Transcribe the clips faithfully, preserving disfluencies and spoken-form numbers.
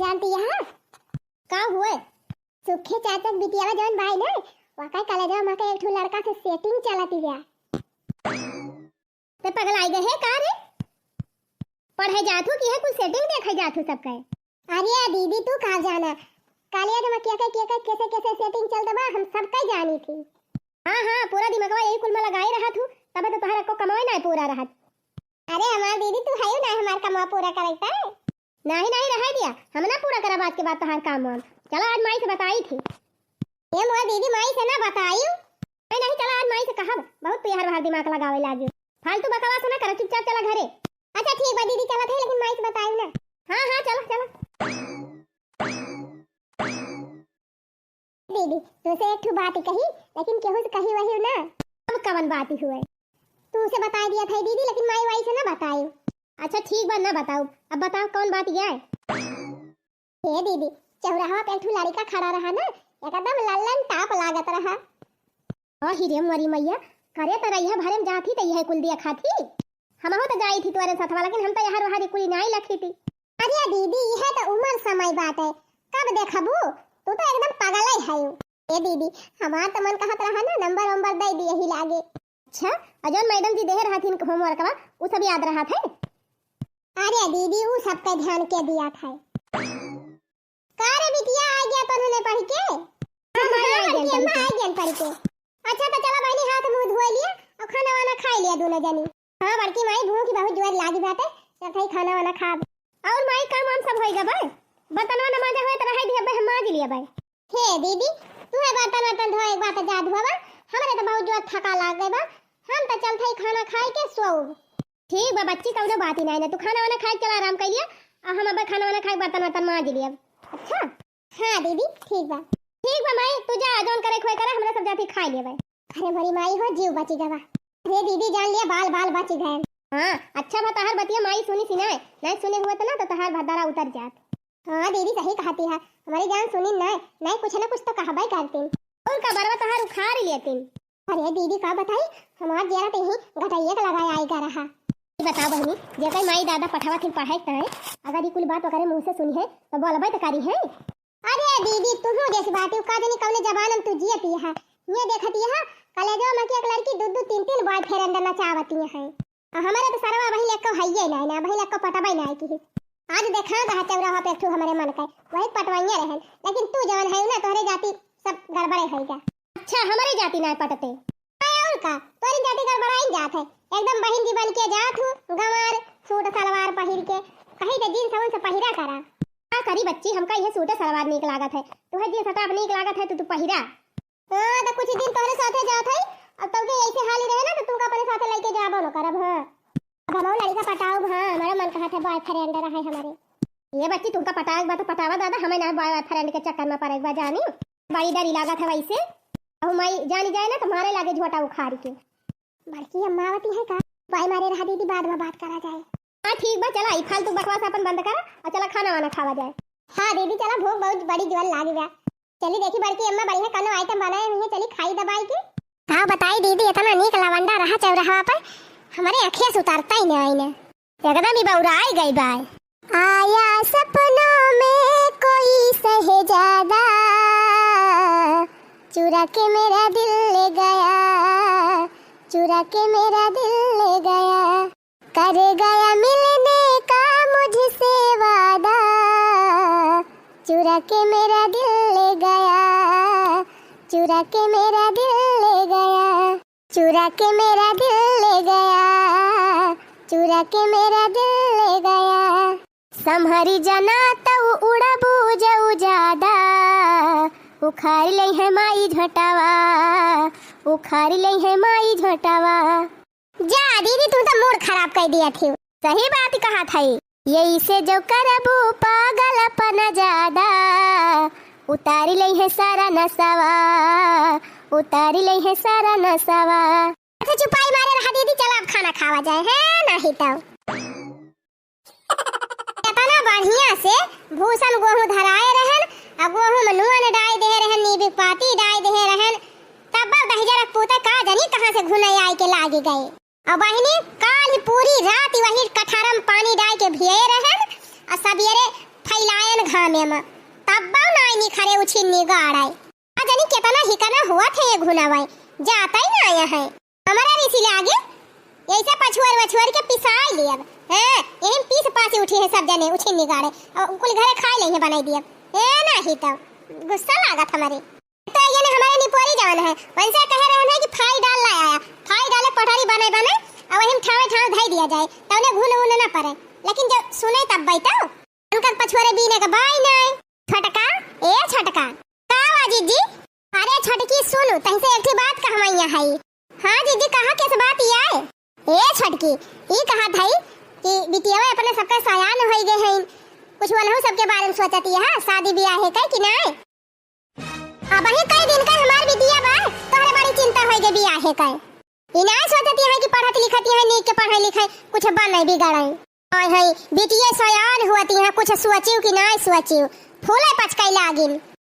जानती है? का हुए? सुखे चाचा के बिटियावा जौन बाई ना, वका कॉलेजवा में के एक ठो लड़का से setting चलती है। ते पगलाई गए है का रे? पढ़े जात हो कि है कुल setting देखे जात हो सबके? अरे दीदी, तू का जाना, कॉलेज में के के, के के, कैसे कैसे setting चलत बा, हम सबके जानी थी। हाँ, हाँ, पूरा दिमागवा यही कुल में लगाए रहत हूँ, तबे तो तोहरा को कमाए ना पूरा रहत। अरे हमार दीदी, तू है ना हमार कमावा पूरा करैता। नहीं, नहीं, रहे दिया, हम ना पूरा करब आज के बाद तोहार काम वाम। चला आज माई से बताई थी। ए मोर दीदी, माई से ना बताई। नहीं, नहीं, चला आज माई से कहब, बहुत तू यार बाहर दिमाग लगावे लागी। फालतू बकवास ना कर, चुपचाप चला घरे। अच्छा ठीक बा दीदी, चलत है, लेकिन माई से बताई ना। हाँ, हाँ, चला, चला। दीदी, तुसे एक ठो बात कही, लेकिन केहू से कही वही ना। अब कवन बात हुए? तुसे बताई दिया था दीदी, लेकिन माई वाई से ना बताई। अच्छा ठीक बा, ना बताऊ। अब बताओ कौन बात ये है? हे दीदी, चौराहा पे एक ठो लड़का खड़ा रहा ना, एकदम लल्लन टाप लागत रहा। ओ हिरे मोरी मैया, करे त रहिया भरे में जात ही त यह कुल दिया खात ही। हमहू त जाई थी तोरे साथवा, लेकिन हम त यहाँ वहाँ कुली नाई लखी थी। अरे दीदी, यह त उमर समय बात है, कब देखबू? तू त एकदम पगल ही है। ए दीदी, हमार त मन कहत रहा ना, नंबर वंबर दे दिए ही लागे। अच्छा, अ जौन मैडम जी देहे रहथिन होमवर्कवा, उ सब याद रहत है? अरे दीदी, उ सबके ध्यान के दिया था। का रे बिटिया, आ गया तनु ने पढ़ के? हाँ, हाँ, आ गया पढ़ के। अच्छा, तो चला बहनी, हाथ मुंह धोए लिया और खाना वाना खाए लिया दोनों जनी। हाँ बड़की माई, भूख बहुत जोर लागी बाटे, चल खाई खाना वाना खाब। और माई, काम वाम सब होई गबे? बर्तनवा न मांजे होए त रहे दिया बे, हम मांज लिया बे। हे दीदी, तू है बर्तन वर्तन धोए एक बात जा धोबा, हमरे तो बहुत जोर थका लाग गए बा, हम तो चल खाई खाना खाए के सोऊ। ठीक बा बच्ची, कौनो बात ही नहीं ना, तू खाना वाना खाए के चला आराम कर लिया, और हम अब खाना वाना खाए बर्तन वर्तन मांज लिया। अच्छा। हाँ दीदी, ठीक बा। ठीक बा माई, तू जा, जौन करे खोए करे, हमरा सब जाती खाए लेबे। अरे मोरी माई हो, जीव बची गवा। अरे दीदी, जान लिया, बाल बाल बची गए। हाँ, अच्छा बा तहार बतिया माई सुनी सी नाय, नाय सुने हुए त ना तो तहार भदारा उतर जात। हाँ दीदी, सही कहती है, हमारी जान सुनी नाय, नाय कुछ ना कुछ तो कहबे करतीन। और का बरवा तहार उखाड़ लेतीन। अरे दीदी, का बताई, हमार जियरा ते ही घटैया के लगाए आई गा रहा। ई बताओ बहिनी, जेकर माई दादा पठावत हिन पढ़ाई ताए, अगर ई कुल बात ओकरे मुंह से सुनी है, तो बोलबे तो करी है। अरे दीदी, तुहू जैसी बात है, का जानी कौने जमाना में तू जियती है। ये देखती है, कॉलेजवा में की एक लड़की दू दू तीन तीन boyfriend नचावती है। आ हमारे तो सरवा वही लेको हइये ना, ना वही लेको पटबे ना की। आज देखा गा चौराहा पे एक ठो हमारे मन का, वही पटवाइया रहन, लेकिन तू जवन है ना, तोहरे जाति सब गड़बड़े होइगा। अच्छा, हमरे जाति ना पटते। अरे और का, तोरी जाति गड़बड़ाइन जात है। एकदम बहिन जी बन के जात हूँ, गंवार सूट सलवार पहिर के, कहीं तो जींस उन्स पहिरा करा। का करी बच्ची, हमका यह सूट सलवार नीक लागत है, तुहे जींस टॉप नीक लागत है तो तू पहिरा। हाँ, तो कुछ दिन तोहरे साथे जात है, अब तोके ऐसे हाली रहे ना तो तुमका अपने साथे लेके जाबो न करब। हाँ, अब हम लड़का पटाउब। हाँ, हमारा मन कहत है boyfriend रहे हमारे। ये बच्ची, तुमका पटाए के बा तो पटावा दादा, हमें ना boyfriend के चक्कर में पड़े के बा जानी। बड़ी डरी लागत है वैसे। अहो माई जानी जाए ना तो मारे लागे झोटा उखाड़ के। बड़की अम्मा आवती है का? बाय मारे रहा दीदी, बाद में बात करा जाए। हाँ ठीक बा, चला ई फालतू बकवास अपन बंद करा और चला खाना वाना खावा जाए। हाँ दीदी चला, भूख बहुत बड़ी जोर लागी बा। चली देखी बड़की अम्मा बढ़िया कौनो item बनाए हुई है, चली खाई दबाई के। का बताई दीदी, इतना नीक लवंडा रहा चौराहा पर, हमारे अखिया से उतरता ही नहीं आईने। एकदम ही बौराई गई बाय। आया सपनों में कोई शहजादा, चुरा के मेरा दिल ले गया, चुरा के मेरा दिल ले गया, कर गया मिलने का मुझसे वादा, चुरा के मेरा दिल ले गया, चुरा के मेरा दिल ले गया। चुरा के मेरा दिल ले गया, चुरा के मेरा दिल ले गया। संभरी जना तऊ उड़बू जऊ ज्यादा, उखाड़ ले है माई झोटावा, उखाड़ ले है माई झोटावा। जा दीदी, तू तो mood खराब कर दिया थी। सही बात कहा था। यही से जो करबू पागलपन ज्यादा, उतारी ले है सारा नसावा, उतारी ले है सारा नसावा। अच्छा चुपाई मारे रहा दीदी, चला अब खाना खावा जाए, है नहीं तो। इतना बढ़िया से भूषण गोहूं धराए रहन, आ गोहूं में नून डाई दे रहन, नींबू पाती डाई दे रहन, तब दहिजरा पूता का जानी कहाँ से घुने आई के लागी गए। और बहिनी, काल पूरी रात वही कठारम पानी डाल के भिये रहन, और सबेरे फैलायन घर। हमें मा, तब्बा नाई निखरे उछिन्नी गाड़े। आ जानी केतना हिकना हुआ थे ये घुनावे, जाता ही ना आया है। हमारा ऋषि लागे, ऐसे पछुअर वछुअर के पिसाई लियब। हाँ, यही पीस पासी उठी है सब जने उछिन्नी गाड़े। और कुल घरे खाए ले बनाई दियब। ए, नहीं तो गुस्सा लागत हमारे। तो ये ने हमारे निपोरी जवन है, वनसे कहे रहन है कि फाई डाल ला आया, फाई डाले पटरी बने बने, और वही ठावे ठाव धई दिया जाए, तो उन्हें घुन उन ना पड़े। लेकिन जब सुने तब बैठो, उनका पछुअरे बीने का बाई नाय। छोटका, ए छोटका। का बा जीजी? अरे छोटकी सुन, तहसे एक ठे बात कहवैया है। हाँ जीजी, कहा कैसे बात ये आए? ए छोटकी, ई कहा था कि बिटियावा अपने सबका सयान होई गए हैं, कुछ वनहु सबके बारे में सोचती है, शादी ब्याह है कई कि नाय? अब ही कई दिन का हमार बिटिया बा, तोहरे बड़ी चिंता होई गई ब्याह है कई। ई नाय सोचती है कि पढ़त लिखती है, नीक के पढ़े लिखे, कुछ बने बिगड़े। आय है, बिटिया सयान हुअती है, कुछ सोचियो कि नाय सोचियो, फूले पचकाई लागिन।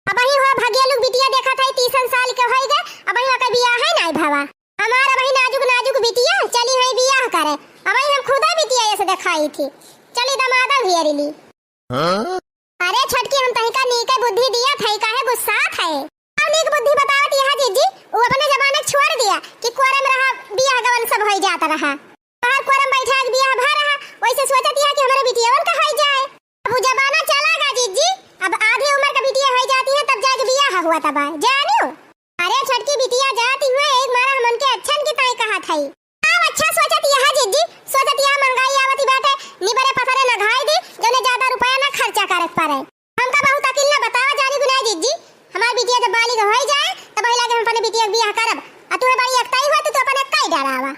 अब ही हुआ भगिया लोग बिटिया देखा था, तीसन साल के होई गए, अब ही ओकर बियाह है नाय भवा। हमार अब ही नाजुक नाजुक बिटिया चली है बियाह करे, अब ही हम खुदा बिटिया ऐसे दिखाई थी, चली दमादा घेर ली। हाँ? अरे छोटकी, हम तहिका नीके बुद्धि दिया था, काहे गुस्सा था? अब नीक बुद्धि बतावत यहाँ जीजी, वो अपने जमाने छोड़ दिया कि कोरम रहा, बियाह गवन सब होई जात रहा। बाहर कोरम बैठा के बियाह भा रहा, वैसे सोचत यहाँ कि हमारे बिटियावन का होई जाए। अब वो जमाना चला गा जीजी, अब आधी उम्र का बिटिया होई जाती है तब जाके बियाह हुआ तब आए, जानियो। अरे छोटकी बिटिया जाती हुए एक मारा हमन के अच्छन की ताई कहा था। अब अच्छा सोचत यहाँ जीजी, सोचत यहाँ महंगाई आवती बाटे, निबरे पसरे न घाई दी, जौने ज्यादा रुपया न खर्चा करे के पड़े। हमका बहुत अकिल न बतावा जानी गुनाह जीजी, हमार बिटिया जब बालिग होई जाए, तब वही लागे हम अपने बिटिया के बियाह करब, आ तुहे बड़ी अकताई हुआ तो तू अपने कई डरावा।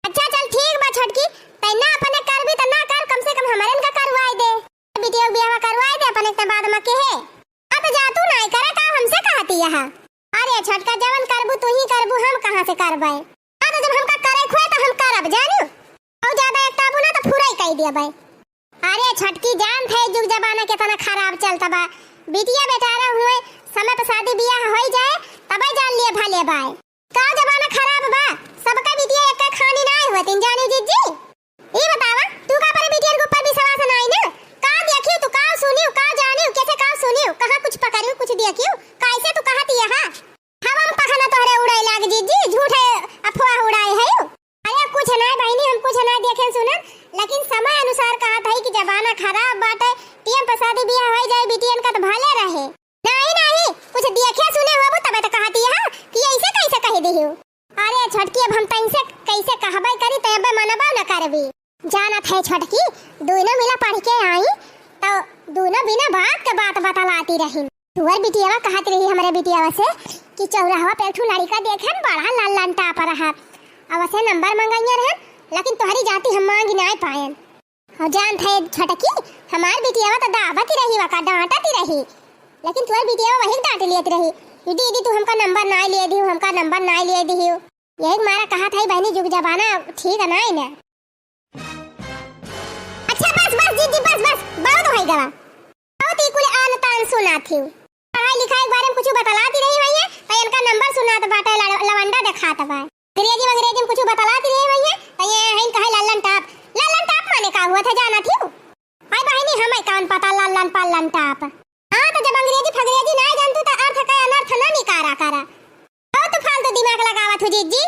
अच्छा चल ठीक बा छोटकी, तै ना अपने करबी त ना कर, कम से कम हमरे इनका करवाई दे, बिटिया के बियाह करवाई दे, अपने के बाद में के है। अब जा तू नाई करे का हमसे कहती यहाँ। अरे छोटका, जवन करबू तू ही करबू, हम कहाँ से करबे? हाँ, तो जब हमका करे खुए तो हम करब, जानू। और ज्यादा एकताबू ना तो फुराई कई देबे। अरे छोटकी, जान थे जुग जमाना केतना खराब चलता बा। बिटिया बेटारा हुए समय पे शादी बियाह होई जाए, तबे जान लिए भले बाय। का जमाना खराब बा, सबका बिटिया एक खानी ना होतिन, जानू जीजी। ई बतावा, तू का अपने बिटियन के ऊपर विश्वास नाई ना? का देखियो तू, का सुनियो, का जानियो, कैसे का सुनियो, कहाँ कुछ पकड़ियो, कुछ देखियो, कैसे तू कहत यहा? हवा में पखना तोहरे उड़ाई लाग जीजी, झूठे अफवाह उड़ाए है। अरे कुछ नाई बहिनी, हम कुछ नाई देखे सुनन, लेकिन समय अनुसार कहत है कि जमाना खराब बाटे, टीएम पर शादी बियाह होई जाए बिटियन का तो भले रहे। नाई, नाई, कुछ देखे सुने होबू तबे तो कहती है कि ऐसे कैसे कह दियो। अरे छोटकी, अब हम तैसे कैसे कहबे करी, तै अबे मनबा न करबी। जानत है छोटकी, दोनों मिला पढ़ के आई, तो दोनों बिना बात के बात बतलाती रही। तुअर बिटियावा कहत रही हमरे बिटियावा से कि चौराहा पे एक ठो लड़का देखे न, बड़ा लाल लंटा पर रहा। अब से नंबर मंगाइया रहन, लेकिन तोहरी जाति हम मांगी नाई पायन। और जानत है छोटकी, हमार बिटियावा तो दावत ही रही, वका डांटत ही रही, लेकिन तुअर बिटियावा वही डांट लियत रही, "दीदी, तू हमका नंबर नाई लिए दिहू, हमका नंबर नाई लिए दिहू।" यही मारा कहत है बहिनी, जुग जमाना ठीक नाई ना। अच्छा, बस, बस, जीजी, बस, बस, बहुत होई गवा। बहुत ही कुल आन तान सुनात ही। पढ़ाई लिखाई के बारे में कुछ बतलाती रही भैया, तो इनका नंबर सुनात बाटे, लड़-, लवंडा देखात बा। अंग्रेजी, अंग्रेजी में कुछ बतलाती रही भैया, तो ये है इनका है लल्लन टाप। लल्लन टाप माने का हुआ था, जानत ही? हाय बहिनी, हमें कौन पता लल्लन पल्लन टाप। हाँ, तो जब अंग्रेजी फंग्रेजी ना जानतू, तो अर्थ का अनर्थ ना निकारा करा। बहुत फालतू दिमाग लगावत हो जीजी।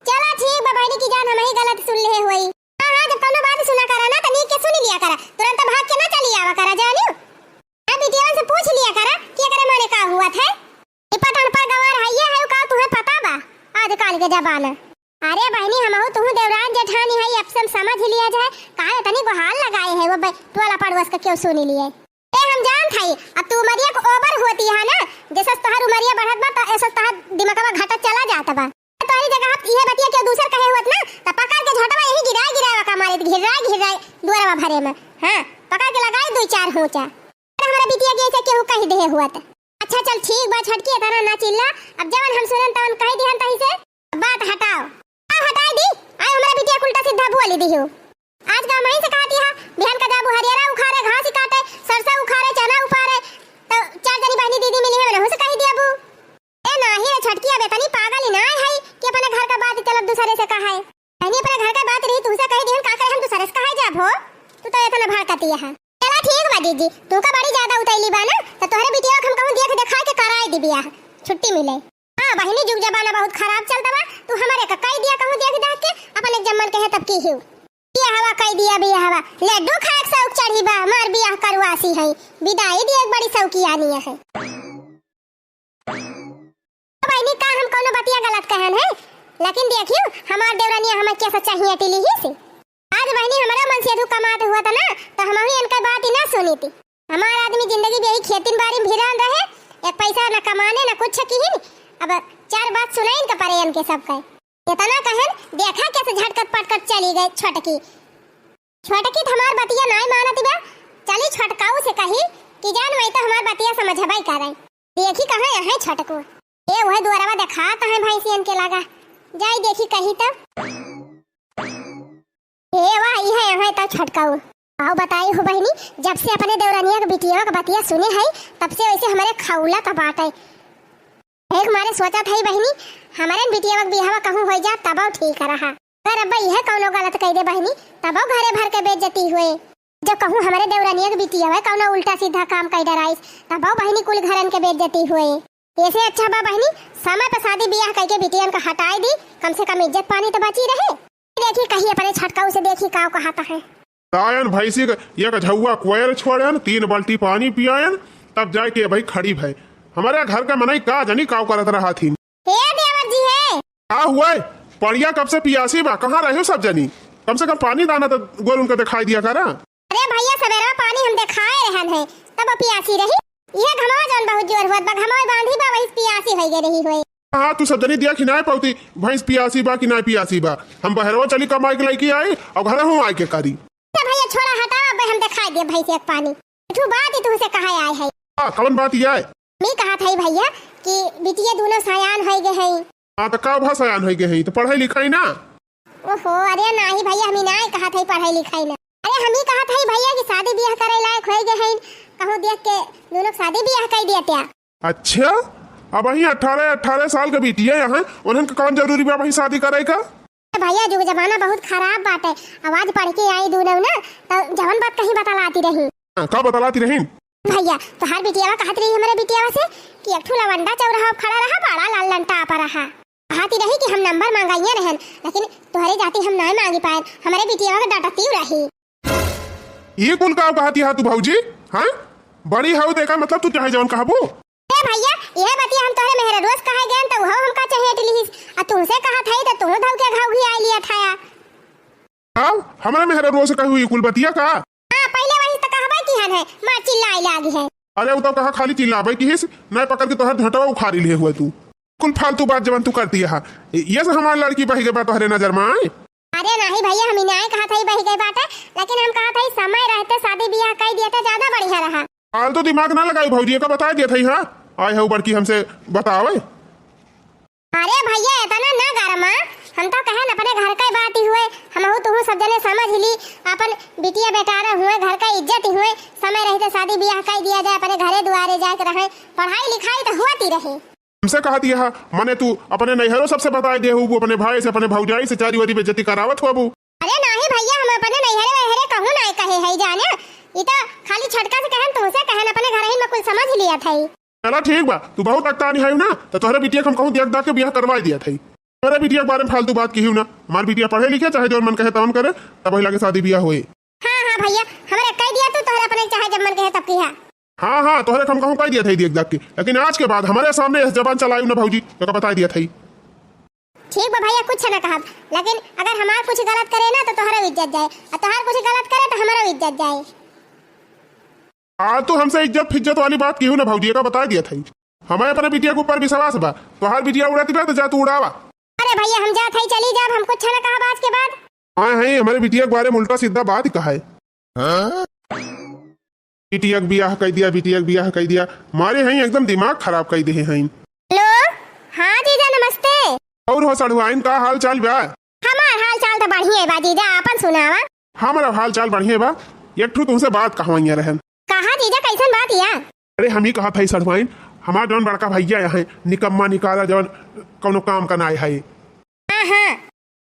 चला ठीक बा बहिनी की जान, हम ही गलत सुन ले होई। हाँ, हाँ, जब कौनो बात सुना करा ना, तो नीक के सुन लिया करा, तुरंत भाग के ना चली आवा करा, जानियो। अब बिटियन से पूछ लिया करा कि एकरे माने का हुआ था। ई पटन पर गंवार है, ये है का तुम्हें पता बा आजकल के जमाना? अरे बहिनी, हमहू तुहू देवरान जेठानी है, अब से हम समझ लिया जाए, काहे इतनी गुहार लगाए है वो बे-, टोला पड़ोस के क्यों सुनी लिए? ए, हम जानत हई, अब तू उमरिया के ओवर होती है ना, जैसे तोहर उमरिया बढ़त बा, त ऐसे तोहर दिमागवा घटत चला जात बा। तोहरी जगह अब इहे बतिया केहू दूसर कहे होत ना, त पकड़ के झोंटवा यही गिराए गिराए का मारित, घिर्राए घिर्राए दुअरवा भरे में। हाँ, पकड़ के लगाई दुई चार होंचा। अरे हमरा बिटिया के ऐसे केहू कह देहे होत। अच्छा चल ठीक बा छोटकी, इतना ना चिल्ला, अब जवन हम सुनन तवन कह दिहन तही से। बात हटाओ। का हटाई दी? आय हमरा बिटिया के उल्टा सीधा बोली दिहू। आज गाँव माई से कहती है, बिहान का जाबू हरियरा उखाड़े, घास ही काटे, सरसा उखाड़े, चना उपारे, तो चार जनी बहनी दीदी मिली है, उनहू से कही दियाबू। ए नाही रे छोटकी, अब इतनी पागल ही ना है कि अपने घर का बात चलब दूसरे से कहा है। बहनी अपने घर का बात रही, तुमसे कही दिहन का करे, हम दूसरे से कहा जाब हो? तू तो इतना भड़कती है। चला ठीक बा जीजी, तू का बड़ी ज्यादा उतैली बा ना, त तोहरे बिटिया के हम कहूँ देख देखाइ के कराइ दी बियाह, छुट्टी मिले। हाँ बहिनी, जुग जमाना बहुत खराब चलत बा, तू हमरे का कहि दिया कहूँ देख देख के, अपन एक जम्मन कहे तब की हिउ। बियाहवा कहि दिया बियाहवा, लड्डू खाए के शौक चढ़ी बा, मार बियाह करवासी है, बिदाई दिए एक बड़ी शौकियानी है। बहिनी, का हम कौनो बतिया गलत कहन है? लेकिन देखियो, हमार देवरनिया हमें कैसे चाहिए टिली ही से। आज बहिनी, हमारा मन से दू कमात हुआ था ना, तो हम ही इनका बात ही ना सुनी थी। हमार आदमी जिंदगी में यही खेती बाड़ी में भिरान रहे, एक पैसा ना कमाने ना कुछ किहिन। अब चार बात सुनाइन के परे इनके सब कहे। इतना कहन, देखा कैसे झटकत पटकत चली गई छोटकी। छोटकी तो हमार बतिया नाई मानत बा। चली छोटकाऊ से कही कि जान वही तो हमार बतिया समझबई करे। देखी कहाँ यहाँ छोटको। ए, वह दुआरवा देखात है भैंसियन के लगा। जाई देखी कही तब। ए, वाह, ई है यहाँ तो छोटकाऊ। आओ बताई हो बहिनी, जब से अपने देवरनिया के बिटिया के बतिया सुने है, तब से वैसे हमारे खौला तो बाटे। एक मारे सोचत है बहिनी, हमारे बिटिया के बियाहवा कहूँ हो जा तब ठीक रहा। अगर अब यह कौनो गलत कह दे बहिनी, तब घरे भर के बेइज्जती हुए। जब कहूँ हमरे देवरनिया के बिटिया हुए कौनो उल्टा सीधा काम कह डराइस, तब बहिनी कुल घरन के बेइज्जती हुए। ऐसे अच्छा बा बहिनी, समय पर शादी बियाह कह के बिटियन का हटाए दी, कम से कम इज्जत पानी तो बची रहे। देखी कही अपने छोटकाऊ से, देखी काव कहत है। तायन भैंसी के एक झौआ कोयल छोड़ेन, तीन बाल्टी पानी पियायन, तब जाए के भाई खड़ी भय। हमारे घर के मनई का जानी काव करत रहा थी। हे देवर जी हे। का हुआ है? पड़िया कब से पियासी बा, कहाँ रहे हो सब जनी? कम से कम पानी दाना तो गोल उनका दिखाई दिया करा। अरे भैया, सवेरा पानी हम देखाए रहन है, तब पियासी रही। इहे घमवा जौन बहुत जोर हुआ बा, घमवा बांधी बा, वही पियासी होई गई रही होई। हाँ, तू सब जनी दिया कि नाय पौती, भैंस पियासी बा कि नाय पियासी बा। हम बहरवा चली कमाई के लइके आई, और घर हूँ आए के करी। अच्छा भैया, छोड़ा हटावा, अब हम देखाई दे भैंस एक पानी। तू बात ही तुमसे कहा आए है। हाँ, कौन बात ये है? मी कहा था भैया कि बिटिया दोनों सयान होई गए हैं। हाँ, तो का भा सयान होई गए हैं, तो पढ़ाई लिखाई ना। ओहो, अरे नाही भैया, हम ही नाही कहत हई पढ़ाई लिखाई ना। अरे हम ही कहत हई भैया कि शादी बियाह करे लायक होई गए हैं, कहूँ देख के दोनों शादी बियाह कर दिया त्या। अच्छा, अब वही अठारह, अठारह साल के बिटिया यहाँ, उन्हन के कौन जरूरी बा वही शादी करे का? अरे भैया, जुग जमाना बहुत खराब बाटे। अब आज पढ़ के आई दोनों ना, तो जवन बात कहीं बतलाती रही। हाँ, का बतलाती रही? भैया, तोहार बिटियावा कहत रही हमरे बिटियावा से कि एक ठो लवंडा चौराहा पे खड़ा रहा, बड़ा लाल लंटा पर रहा। कहती रही कि हम नंबर मांगाइए रहन, लेकिन तोहरे जाति हम नाय मांगी पाए, हमरे बिटियावा के डांटती रही। ये कुल का कहती हा तू भौजी? हाँ, बड़ी हाउ देखा, मतलब तू चाहे जवन कहबू। ए भैया, यह बतिया हम तोहरे मेहररुआ से कहे गए तो उहो हमका चहेट लिहिस, आ तुमसे कहत हई तो तुम धौ के घाव घिया लिया ठाया। का? हमरा मेहररुआ से कहू ई कुल बतिया का? हाँ, पहिले वही तो कहबे किहन है, मार चिल्लाए लागी है। अरे, उ तो कहा खाली चिल्लाबे किहिस, नहीं पकड़ के तोहर ढोंटवा उखाड़ी लिए हुए तू। कुल फालतू बात जवन तू करती है, ये से हमार लड़की बहि गई बा तोहरे नजर में आए? अरे नहीं भैया, हम ही नहीं कहत हई बहि गई बाटे, लेकिन हम कहत हई समय रहते शादी बियाह कर दिए तो ज्यादा बढ़िया रहा। फालतू दिमाग ना लगाई भौजी, का बताए दिए थे, हाँ? आए हो बड़की हमसे बतावे। अरे भैया, इतना ना गरमा, हम तो कहन अपने घर का बात ही हुए, हमहू तुहू सब जने समझ ली, अपन बिटिया बेटारा हुए, घर का इज्जत ही हुए, समय रहते शादी बियाह कर दिया जाए, अपने घरे दुआरे जाके रहे, पढ़ाई लिखाई तो हुआ ती रहे। हमसे कहती है, मने तू अपने नैहरों सबसे बताए दे हूँ, अपने भाई से, अपने भौजाई से चारी वारी बेइज्जती करावत हुआ बू। अरे नाही भैया, हम अपने नैहरे वैहरे कहूँ नाय कहे हई जाने, ई तो खाली छोटका से कहन, तुहसे कहन, अपने घर ही में कुल समझ लिया था। चला ठीक बा, तू बहुत अकतानी है ना, तो तोहरे बिटिया के हम कहूँ देख दाख के बियाह करवाई दिया था। तोहरे बिटिया के बारे में फालतू बात किहियो ना, हमार बिटिया पढ़े लिखे, चाहे जौन मन कहे तौन करे, तब वही लागे शादी बियाह होए। हाँ, हाँ भैया, हमरे कह दिया तू तोहरे अपने चाहे जब मन कहे तब किहा। हाँ, हाँ, तोहरे के हम कहूँ कह दिया था देख दाख के, लेकिन आज के बाद हमारे सामने यह जबान चलायू ना भौजी, तो का बताई दिया था। ठीक बा भैया, कुछ ना कहब, लेकिन अगर हमार कुछ गलत करे ना तो तोहरो इज्जत जाए, और तोहार कुछ गलत करे तो हमारो इज्जत जाए। आ तू हमसे इज्जत फिज्जत वाली बात किहू ना भौजी, का बताई दिया था। हमें अपने बिटिया के ऊपर विश्वास बा, तोहार बिटिया उड़ाती बा तो जा तू उड़ावा। अरे भैया, हम जात हई, चली जाब, हम कुछ ना कहब आज के बाद। हाँ, है, हमारे बिटिया के बारे में उल्टा सीधा बात कहा है। बिटिया के बियाह कई दिया, बिटिया के बियाह कई दिया, मारे हैं एकदम दिमाग खराब कई दे हैं। हेलो, हाँ जीजा नमस्ते। और हो सढ़ुआइन, का हाल चाल बा? हमार हाल चाल तो बढ़िया बा जीजा, आपन सुनावा। हमारा हाल चाल बढ़िया बा। एक ठो तुमसे बात कहवाइया रहन। कहा जीजा, कैसन बात या? अरे हम ही कहत हई सढ़ुआइन, हमार जौन बड़का भैया है, निकम्मा निकारा, जौन कौनो काम का नाय है। हाँ, हाँ।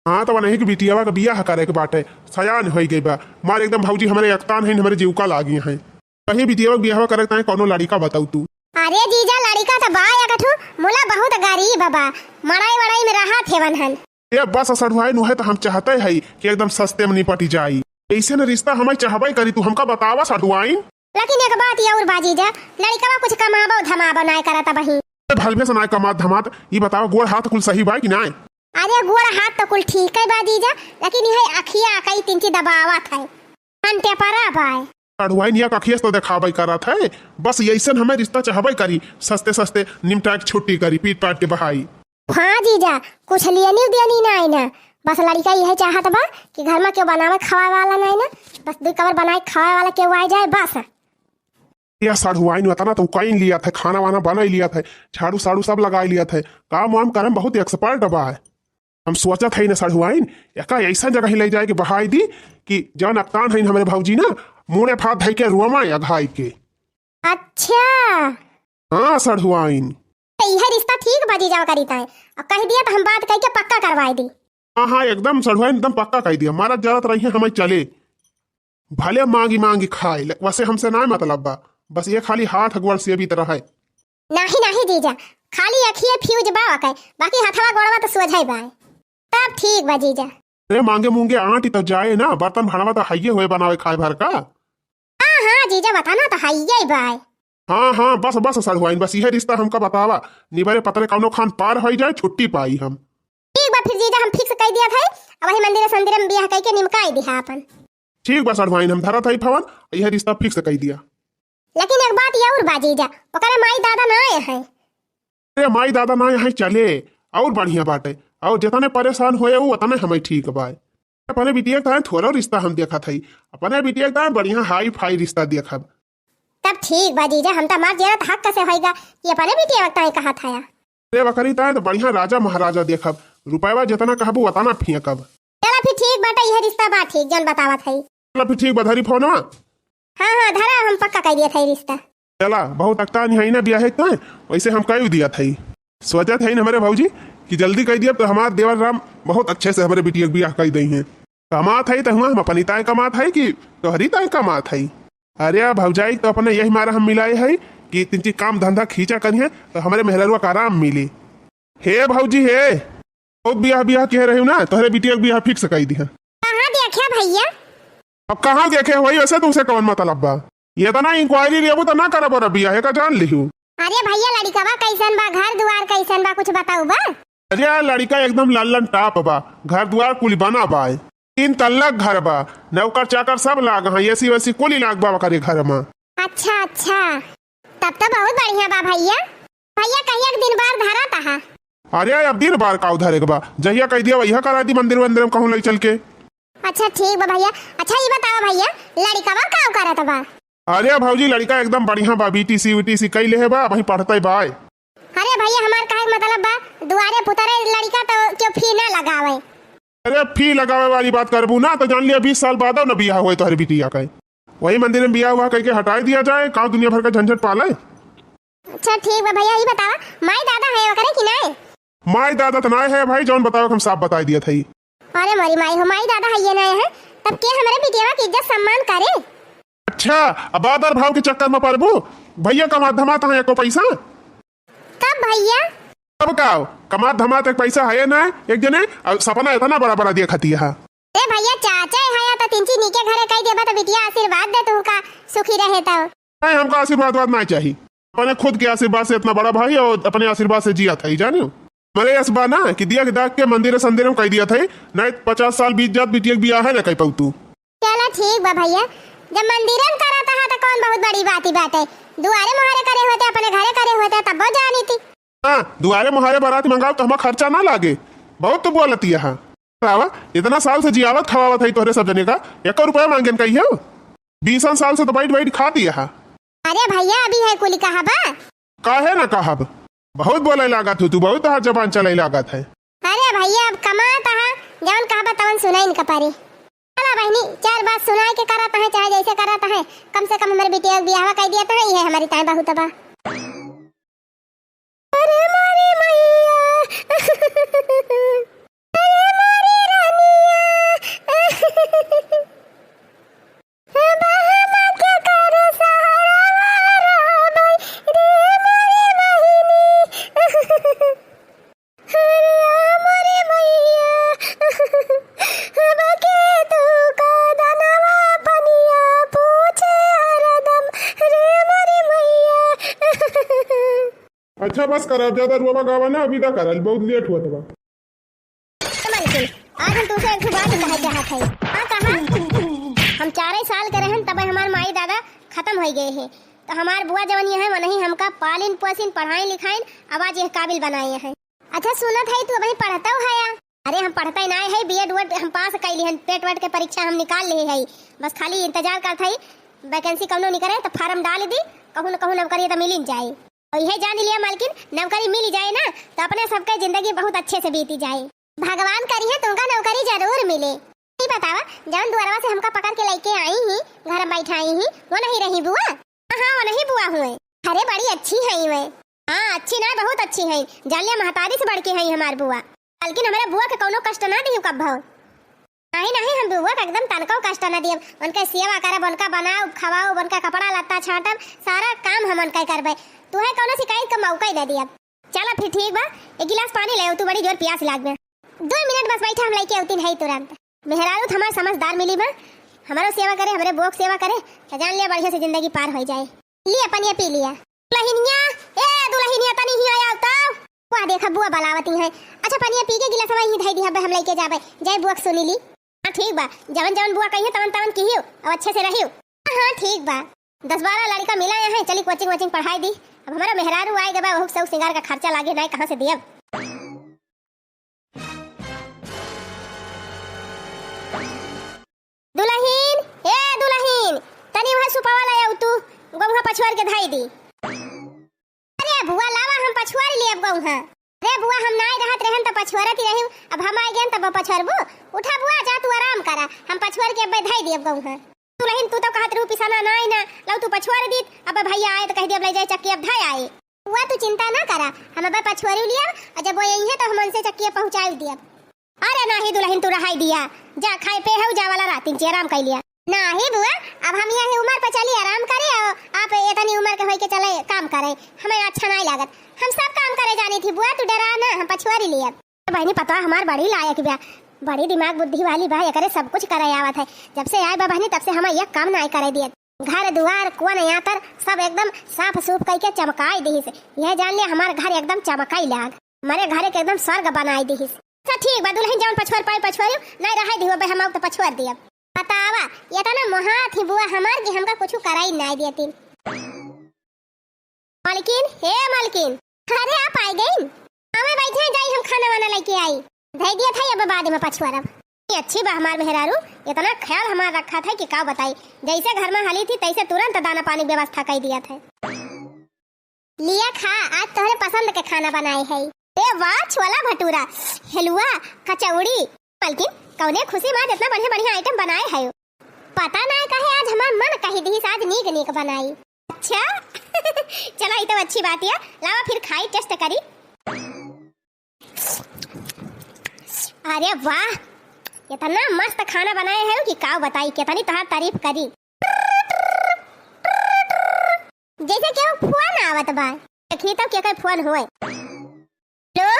हाँ, तो वनही के बिटियावा के बियाह करे के बाटे, सयान होई गई बा। मार एकदम भौजी हमरे अकतान है, हमरे जीव का लागी हैं। कहीं बिटिया के बियाह करे ताई कौनो लड़िका बताऊ तू। अरे जीजा, लड़िका त बा एक ठो, मुला बहुत गरीब बा, मड़ई वड़ई में रहत हेवन हन। ए बस सढ़ुआइन, उहे त हम चाहते हई कि एकदम सस्ते में निपटि जाई। ऐसे न रिश्ता हमें चाहबे करी, तू हमका बतावा सढ़ुआइन। लेकिन एक बात अउर बा जीजा, लड़िकवा कुछ कमाबो धमाबो नाय करत अबहीं। ए भलवे से नाय कमात धमात, ई बतावा गोड़ हाथ कुल सही बा कि नाय? अरे गोड़ हाथ त कुल ठीके बा जीजा, लेकिन इहे अखिया कई तिनची दबावत है, हन टेपरा बाय। सढ़ुआइन, अखिया से तो देखाबे करत है, बस यैसन हमें रिश्ता चाहबे करी, सस्ते सस्ते निमटा के छुट्टी करी, पीट पाट के बहाई। हाँ जीजा, कुछ लेनी देनी नाय ना, बस लड़िका यह चाहत बा कि घर में केहू बनावे खावे वाला नाय ना, बस दुई कवर बनाए खावे वाला केहू आ जाए बस। या सढ़ुआइन, वतना तो कई लियत है, खाना वाना बनाई लियत है, झाड़ू साड़ू सब लगाई लियत है, काम वाम करे में बहुत expert बा। हम सोचत हई न सढ़ुआइन, एका ऐसन जगह ही ले जाए के बहाई दी कि जौन अकतान हईन हमरे भौजी ना, मुड़े फात धई के रोमा अघाई के। अच्छा। हाँ सढ़ुआइन। तो यह रिश्ता ठीक बा जीजा करी ताई, अब कह दिया तो हम बात कह के पक्का करवाई दी। हाँ हाँ, एकदम सढ़ुआइन, एकदम पक्का कह दिया, मारत जरत रही है हमें चले, भले मांगी मांगी खाए, ले-, वैसे हमसे ना मतलब बा, बस ये खाली हाथ अगुआन से भी तरह है। नाही नाही जीजा, खाली अखिए फ्यूज बा ओके, बाकी हथवा गोड़वा तो सोझाई बा। तब ठीक बा जीजा। अरे मांगे मूंगे आंटी तो जाए ना, बर्तन भांडवा तो हइये होए बनावे खाए भर का। हाँ हाँ जीजा, बताना तो हइये बा। हाँ हाँ, बस बस सढ़ुआइन, बस यह रिश्ता हमका बतावा, निबरे पतरे कौनो खान पार होई जाए, छुट्टी पाई हम। ठीक बा फिर जीजा, हम fix कई दिया था, अब वही मंदिर संदिर में बियाह कई के निमकाई दिहा अपन। ठीक बा सढ़ुआइन, हम धरत हई फोन, यह रिश्ता fix कई दिया। लेकिन एक बात अउर बा जीजा, ओकरे माई दादा ना आए हैं। अरे माई दादा ना आए हैं चले, अउर बढ़िया बाटे, अउर जितने परेशान होए उ उतने हमें ठीक बा। अपने बिटिया के ताईं थोड़ा रिश्ता हम देखत हई, अपने बिटिया के ताईं बढ़िया हाई फाई रिश्ता देखब। तब ठीक बा जीजा, हम तो हमार जेरा तो हक से होइगा कि अपने बिटिया के ताईं कहत हया। अरे वकरी ताईं तो बढ़िया राजा महाराजा देखब, रुपयवा जितना कहबू उतना फेंकब। चला फिर ठीक बाटे, यह रिश्ता बा ठीक, जौन बतावत हई। चला फिर ठीक बा, धरी फोनवा। हाँ हाँ धरा, हम पक्का कई दिया था रिश्ता। चला, बहुत अकतान है ना बियाहे के ताईं, वैसे हम कई दिया था। सोचत है हमरे भौजी कि जल्दी कई दिया तो हमार देवर राम बहुत अच्छे से हमरे बिटिया के बियाह कई दई हैं। कमात है तो हुआ हम अपनी ताईं कमात है कि तोहरी ताईं कमात है? अरे आ भौजाई तो अपने यही मारा हम मिलाए है कि तिनकी काम धंधा खींचा करिहे तो हमरे मेहररुआ का आराम मिली। हे भौजी हे, बहुत बियाह बियाह कह रहे हो ना, तोहरे बिटिया के बियाह fix कई दिहा। कहाँ देखे भैया? अब कहाँ देखे हो, वैसे तुमसे कौन मतलब बा? ये तो ना inquiry लेबू तो ना करब और बियाह का जान लिहू। अरे भैया लड़िकवा कैसन बा, घर दुआर कैसन बा, कुछ बताऊ बा? अरे यार लड़िका एकदम लल्लन टाप बा, घर दुआर कुल बना बा, तीन तल्ला घर बा, नौकर चाकर सब लाग हैं, AC वेसी कुल लाग बा ओकरे घर में। अच्छा अच्छा, तब तो बहुत बढ़िया बा भैया। भैया कहिया के दिन बार धरा तहा? अरे अब दिन बार का उधरे के बा, जहिया कह दिया वहिया करा दी मंदिर वंदिर में कहूँ ले चल के। अच्छा ठीक बा भैया। अच्छा ये बताओ भैया, लड़िकवा का करत बा? अरे भौजी लड़िका एकदम बढ़िया बा, BTC VTC कई लेहे बा, वही पढ़ते बा। अरे भैया हमार कहे के मतलब बा, दुआरे पुतरे लड़िका तो क्यों fee ना लगावे? अरे fee लगावे वाली बात करबू ना तो जान लिया बीस साल बाद ना बियाह होए तोहरे बिटिया का। वही मंदिर में बियाह हुआ कह के हटाई दिया जाए, का दुनिया भर का झंझट पाले। अच्छा ठीक बा भैया, ई बतावा माई दादा है ओकरे कि नाय? माई दादा तो नाय है भाई, जौन बतावे हम साफ बताई दिया था। अरे मोरी माई हो, माई दादा है ये नाय है, तब के हमरे बिटिया के इज्जत सम्मान करे? अच्छा, अब आदर भाव के चक्कर में पड़बू? भैया कमात धमात है एको पैसा? कब भैया? अब का हो? कमात धमात एक पैसा है ना, एक जने, अब सपना इतना बड़ा बड़ा दिया खाती है। ए भैया, चाचा है या तो तिनची नीके घरे कह देबा तो बिटिया आशीर्वाद दे तू का सुखी रहे तो। नहीं, हमका आशीर्वाद वाद नहीं चाहिए। अपने खुद के आशीर्वाद से इतना बड़ा भाई और अपने आशीर्वाद से जिया था, जानियो। मरे यस बा ना कि दिया के दाग के मंदिर संदिर में कह दिया था, नहीं पचास साल बीत जात बिटिया के बियाह है ना कह पाऊ तू। चला ठीक बा भैया, जब मंदिरे में करत हा तो कौन बहुत बड़ी बात ही बात है, दुआरे मुहारे करे होते, अपने घरे करे होते तब वो जानी थी। हाँ, दुआरे मुहारे बारात मंगाओ तो हमार खर्चा ना लागे, बहुत तो बोलती है। बतावा, इतना साल से जियावत खवावत है तोहरे सब जने का, एको रुपया मांगेन कही हो? बीसन साल से तो बैठ बैठ खाती है। अरे भैया, अभी है कुली कहबा? काहे ना कहब, बहुत बोले लागत हो तू, बहुत तोहार जबान चले लागत है। अरे भैया, अब कमात हा, जौन कहबा तवन सुनाइन का परी। चला बहिनी, चार बात सुनाए के करत है, चाहे जैसे करत है, कम से कम हमरे बिटिया के बियाहवा कह दिया तो है, ये हमारी ताई बहुत बा। अरे मोरी मैया, अरे मोरी रानिया, अब हम के करे सहाय। बस करा, अब ज्यादा रोवा गावा ना, विदा करा, बहुत लेट हुआ तबा। ए मलकिन, आज हम तुमसे एक ठो बात कहे चाहत हई। हाँ, कहा। हम चारे साल के रहन, तबे हमार माई दादा खतम होइ गए हैं। तो हमार बुआ जवन ये है, वनही हमका पालिन पोसिन, पढ़ाइन लिखाइन, अब आज यह काबिल बनाए हैं। अच्छा, सुनत हई, तू अबहीं पढ़तउ हया? अरे, हम पढ़तइ नाय हई, बीएड उएड हम पास कइ लिहन, टेट वेट के परीक्षा हम निकाल लिहे हई। बस खाली इंतजार करत हई, vacancy कउनो निकरे तो form डाल दी, कहूँ न कहूँ नौकरी तो मिलिन जाए। अउर इहे जान लिया मालकिन, नौकरी मिल जाए ना, तो अपने सबके जिंदगी बहुत अच्छे से बीती जाए। भगवान करिहे तुमका नौकरी जरूर मिले। ई बतावा, जउन दुअरवा से हमका पकड़ के लइके आई ही, घर में बैठाई ही, वनही रही बुआ? हाँ, वनही बुआ हुए। अरे, बड़ी अच्छी हई वे। हाँ, अच्छी ना, बहुत अच्छी हई। जान लिया, महतारी से बढ़ के हई हमार बुआ। मालकिन, हमरे बुआ के कउनो कष्ट ना दिहु कब्बो। नाहीं, नाहीं, हम बुआ के एकदम तनकउ कष्ट ना दियब। उनके सेवा करब, उनका बनाउब, खवाउब, उनका कपड़ा लत्ता छाँटब, सारा काम हम उनका करबे। तुहे कउनो शिकायत का मौका ही ना दियब। चला फिर ठीक बा, एक गिलास पानी ले आउ, तू बड़ी जोर पियास लाग बे। दो मिनट बस बैठा, हम लइके अउतीन हई तुरंत। मेहरारू त हमार समझदार मिली बा, हमरो सेवा करे, हमरे बुआ के सेवा करे, त जान लिया बढ़िया से जिंदगी पार होइ जाए। लिया पनिया पी लिया। दुलहिनिया, ए दुलहिनिया, तनी हियाँ आउ तो। वाह, देखा बुआ बलावती हैं। अच्छा, पनिया पी के गिलासवा यहीं धइ दिहा, हम लइके जाबे। जय बुआ के सुनी ली। हाँ, ठीक बा, जवन जवन बुआ कहियो तवन तवन किहियो, अब अच्छे से रहियो। हाँ, हाँ, ठीक बा। दस बारह लड़का मिला यहाँ, चली कोचिंग वोचिंग पढ़ाई दी। अब हमारा मेहरारू आए के बा, वहू सौ सिंगार का खर्चा लागे, नाई कहाँ से दियब? दुलहिन, ए दुलहिन, तनी वह सुपवा ले आउ तू, गउहा पछुआर के धइ दी। अरे बुआ, लावा, हम पछुआर लेब गउहा। अरे बुआ, हम नाई रहत रहन त पछुआरत ही रही, अब हम आइ गएन तब पछुआरबू? उठा बुआ, जा तू आराम करा, हम पछुआर के अब्बे धइ देब गउहा। दुलहिन, तू तो कहत रहू पिसाना नाई ना, लाउ तू पछुआर दीत, अब भइया आए त कहि देब ले जाए चक्की, अब धइ आए। बुआ, तू चिंता ना करा, हम अबे पछुआरी लियब, अउर जब वो अइहें तो हम उनसे चक्किया पहुँचाइ दियब। अरे नाहीं दुलहिन, तू रहाई दिया, जा खाए पे हउ, जा वाला रातिन ची आराम कइ लिया। नाहीं बुआ, अब हम यही उमर पे चली आराम करे, अउर आप एतनी उमर के होइके चले काम करे, हमें अच्छा नाहीं लागत। हम सब काम करे जानी थी बुआ, तू डरा ना, हम पछुआरी लियब। बहिनी, पतवा हमार बड़ी लायक बा, बड़ी दिमाग बुद्धि वाली बा, एकरे सब कुछ करे आवत है। जब से आए बा बहिनी, तब से हमें एक काम नाहीं करे दियत। घर दुआर, कोन यातर सब एकदम साफ सूफ कइके चमकाइ दिहिस। यह जान ले, हमार घर एकदम चमकाइ लाग, हमरे घर के एकदम स्वर्ग बनाइ दिहिस। अच्छा ठीक बा दुलहिन, जउन पछुआर पाए पछुआरियो, नाहीं रहाई दिहो, अबे हम आउ तो पछुआर दियब। बतावा, एतना मोहात ही बुआ हमार कि हमका कुछ कराइ नाहीं देतिन। मलकिन, हे मलकिन। अरे, आप आइ गइन? हाँ, मैं बैठे जाई, हम खाना वाना लइके आई। धइ दिया था, अब बाद में पछुआरब। ये अच्छी बा हमार मेहरारू, एतना ख्याल हमार रखा था कि का बताई। जइसे घर में हली थी, तइसे तुरंत दाना पानी व्यवस्था कइ दिया था। लिया खा, आज तोहरे पसंद के खाना बनाए है। ए वाह, छोला भटूरा, हलुआ, कचौड़ी। मलकिन, कउने खुशी में आज एतना बढ़िया बढ़िया item बनाए है? पता नाहीं काहे आज हमार मन कहि दिहिस आज नीक नीक बनाई। अच्छा चला, ई तो अच्छी बात है, लावा फिर खाई, taste करी। अरे वाह, एतना मस्त खाना बनाए है कि का बताई, केतनी तोहार तारीफ करी। जइसे केहू फोन आवत बा। देखी तब केकर फोन होए। हेलो,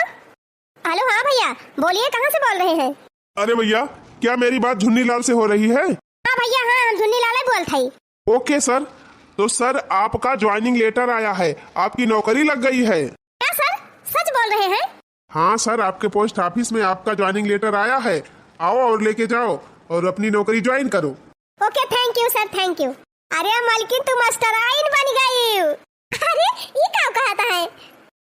हेलो, हाँ भइया, बोलिए, कहाँ से बोल रहे हैं? अरे भइया, क्या मेरी बात झुन्नी लाल से हो रही है? हाँ भइया, हाँ, हम झुन्नी लाल ही बोलत हई। OK सर, तो सर, आपका joining letter आया है, आपकी नौकरी लग गई है। क्या सर, सच बोल रहे हैं? हाँ सर, आपके post office में आपका joining letter आया है, आओ और लेके जाओ और अपनी नौकरी join करो। OK, thank you सर, thank you। अरे मलकिन, तू मास्टराइन बन गई। अरे, ई का कहत है?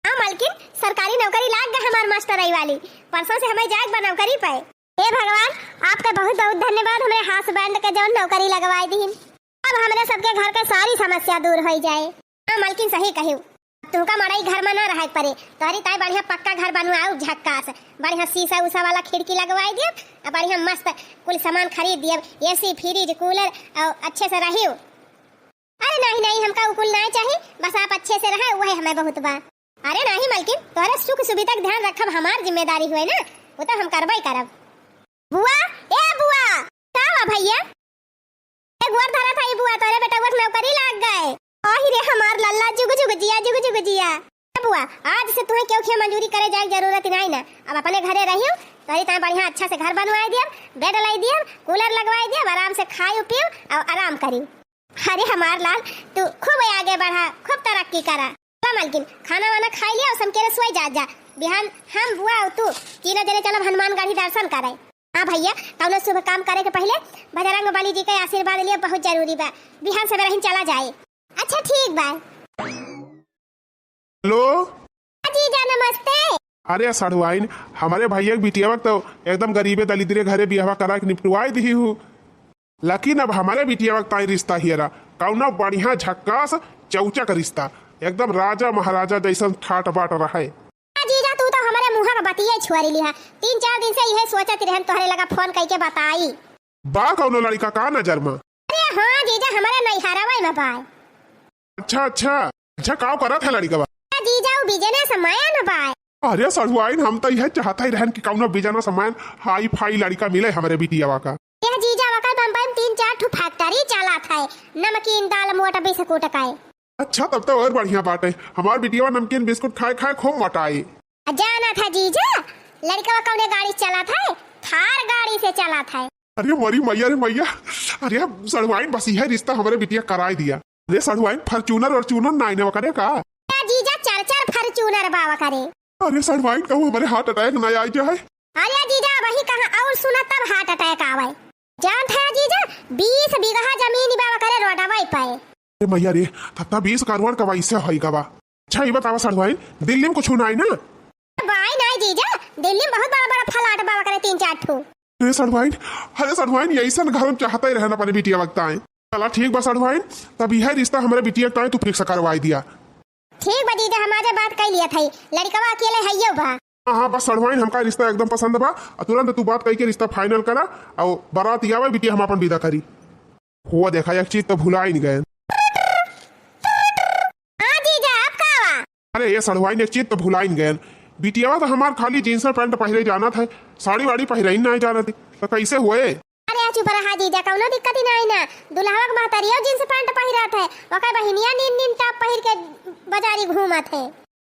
हाँ मलकिन, सरकारी नौकरी लाग गए हमार मास्टराई वाली। परसों से हमें जाए बा नौकरी पे। हे भगवान, आपका बहुत बहुत धन्यवाद, हमरे husband के जउन नौकरी लगवाइ दिहिन। अब हमरे सबके घर के सारी समस्या दूर होइ जाए। हाँ मलकिन, सही कहिउ। तुमका मड़ई घर में ना रहे के पड़े, तोहरी ताई बढ़िया पक्का घर बनवाउब, झक्कास, बढ़िया शीशा उषा वाला खिड़की लगवाइ दियब, अउर बढ़िया मस्त कुल सामान खरीद दियब, AC, fridge, cooler, अउर अच्छे से रहियो। अरे नाहीं, नाहीं, हमका उ कुल नाहीं चाही, बस आप अच्छे से रहे, उहे हमें बहुत बा। अरे नाहीं मलकिन, तोहरे सुख सुविधा के ध्यान रखब हमार जिम्मेदारी हुए ना, उ तो हम करबे करब। बुआ, ए बुआ, का बा भइया? ए गोर धरत हई बुआ, तोहरे बेटउआ के नौकरी लाग गए। आहि रे हमार लल्ला, जुग जुग जिया, जुग जुग जिया। ए बुआ, आज से तुहे केहू के मजूरी करे जाए के जरूरत नाहीं ना, अब अपने घरे रहियो, तोहरी ताई बढ़िया अच्छा से घर बनवाइ दियब, bed लाई दियब, cooler लगवाइ दियब, आराम से खाइउ पियब अउर आराम करिउ। अरे हमार लाल, तू खूब आगे बढ़ा, खूब तरक्की करा। मालकिन, खाना वाना खाई लिया और समकेरे सोई जा, जा। बिहान हम बुआ और तू तीनों जने चलब हनुमानगढ़ी दर्शन करे। हाँ भैया, कौनो शुभ काम करे के पहिले बजरंग बली जी के आशीर्वाद लिए बहुत जरूरी बा। बिहान सबेरहिन चला जाए। अच्छा ठीक बा। हेलो। हाँ जीजा नमस्ते। अरे सढ़ुआइन, हमरे भैया के बिटियावा के तो एकदम गरीबे दलिद्रे घरे बियाहवा करा के निपटवाई दिही हूँ। लेकिन अब हमरे बिटियावा के ताई रिश्ता हियरा, कौनो बढ़िया झक्कास चौचक रिश्ता, एकदम राजा महाराजा जैसन ठाट बाट रहे। आ जीजा, तू तो हमरे मुँह के बतिये छुअरी लिहा। तीन चार दिन से इहे सोचत रहन तोहरे लगा फोन कइके बताई। बा कौनो लड़िका का नजर में? अरे हाँ जीजा, हमरे नैहरवे में बाय। अच्छा अच्छा। अच्छा, काव करत है लड़िकवा? आ जीजा, उ बिजनेस मैन बाय। अरे सढ़ुआइन, हम तो इहे चाहत ही रहन कि कौनो बिजनेस मैन हाई फाई लड़िका मिले हमरे बिटियावा का। यह जीजा वकर बम्बई में तीन चार ठो फैक्ट्री चलत है, नमकीन, दाल, मोट, बिस्कुट का। अच्छा, तब तो और बढ़िया बाटे। हमार बिटियावा नमकीन बिस्कुट खाए खाए खूब मोटाई। जानत है जीजा, लड़िकवा कौने गाड़ी से चलत है? थार गाड़ी से चलत है। अरे मोरी मैया रे मैया, अरे सढ़ुआइन, बस इहे रिश्ता हमरे बिटिया कराई दिया। अरे सढ़ुआइन, Fortuner Fortuner नाई ने वकरे का? ए जीजा, चर चर Fortuner बा वकरे। अरे सढ़ुआइन, कहूँ हमरे heart attack ना आई जाए। अरे जीजा, वही कहाँ और सुना तब heart attack आवे। जानत है जीजा, बीस बीघा जमीन बा वकरे रोडवे पे। अरे मैया रे, तब तो बीस करोड़ का वैसे होई गवा। अच्छा, ये बतावा सढ़ुआइन, दिल्ली में कुछ नाई ना? बाय नाई जीजा, दिल्ली में बहुत बड़ा बड़ा फ्लैट बा वकरे तीन चार ठो। अरे सढ़ुआइन, अरे सढ़ुआइन, ऐसन घर हम चाहत ही रहन अपने बिटिया वक्त आए। चला ठीक बा सढ़ुआइन, तब यह रिश्ता हमरे बिटिया के ताई तू fix करवाई दिया। ठीक बा जीजा, हम आजे बात कई लिया था, लड़िकवा अकेले हइयो बा। हाँ हाँ, बस सढ़ुआइन, हमका रिश्ता एकदम पसंद बा। आ तुरंत तू बात कई के रिश्ता final करा, और बारात आवे बिटिया हम अपन विदा करी। हुआ देखा, एक चीज तो भुलाइन गए। हाँ जीजा, अब का हुआ? अरे ये सढ़ुआइन, एक चीज तो भुलाइन गए। बिटियावा तो हमार खाली jeans pant पहिरे जानत है, साड़ी वाड़ी पहिरे ही नहीं जानत है, तो कैसे हुए? अरे चुप रहा जीजा, कौनो दिक्कत ही नहीं ना। दुल्हवा के महतरियो jeans pant पहिरत है, ओकर बहिनिया नीन नीन top पहिर के बाजारी घूमत है।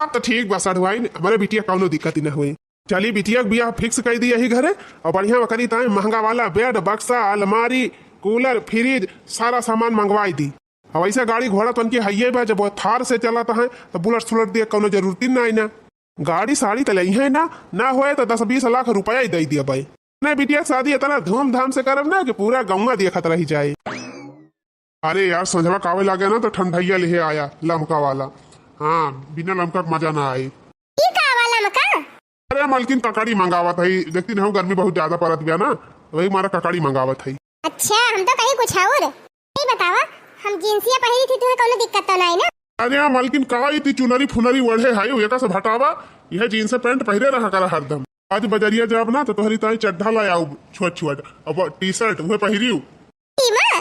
अब तो ठीक बा सढ़ुआइन, हमरे बिटिया कौनो दिक्कत ही ना हुई। चली बिटिया के बियाह fix कर दी यही घरे, और बढ़िया वकरी ताई महंगा वाला bed, बक्सा, अलमारी, cooler, fridge, सारा सामान मंगवाई दी। अब ऐसे गाड़ी घोड़ा तो उनकी हइये बा, जब वो थार से चलत है तो बुलेट सुलेट दिए कौनो जरूरत ही ना आई ना। गाड़ी साड़ी तो लई है ना, ना होए तो दस बीस लाख रुपया ही दे दिया भाई। नहीं बिटिया के शादी इतना धूमधाम से करब ना कि पूरा गौवा देखत रही जाए। अरे यार, संझवा कावे लागे ना तो ठंडैया लिहे आया, लमका वाला। हाँ, बिना लमका के मजा ना आई। ई का वाला लमका? अरे मलकिन, ककड़ी मंगावत हई, देखती नहीं गर्मी बहुत ज्यादा पड़त बिया ना, वही मारा ककड़ी मंगावत हई। अच्छा, हम तो कहीं कुछ और। ई बतावा, हम जींसिया पहिरी थी, तुहे कौनो दिक्कत तो नहीं ना? अरे हाँ मलकिन, का ई ती चुनरी फुनरी ओढ़े हई, एका से हटावा, यह jeans pant पहिरे रहा करा हरदम। आज बजरिया जाब ना तो तोहरी ताई चड्ढा ला आऊ, छोट छोट, अब T-shirt उहे पहिरियू। ई माँ,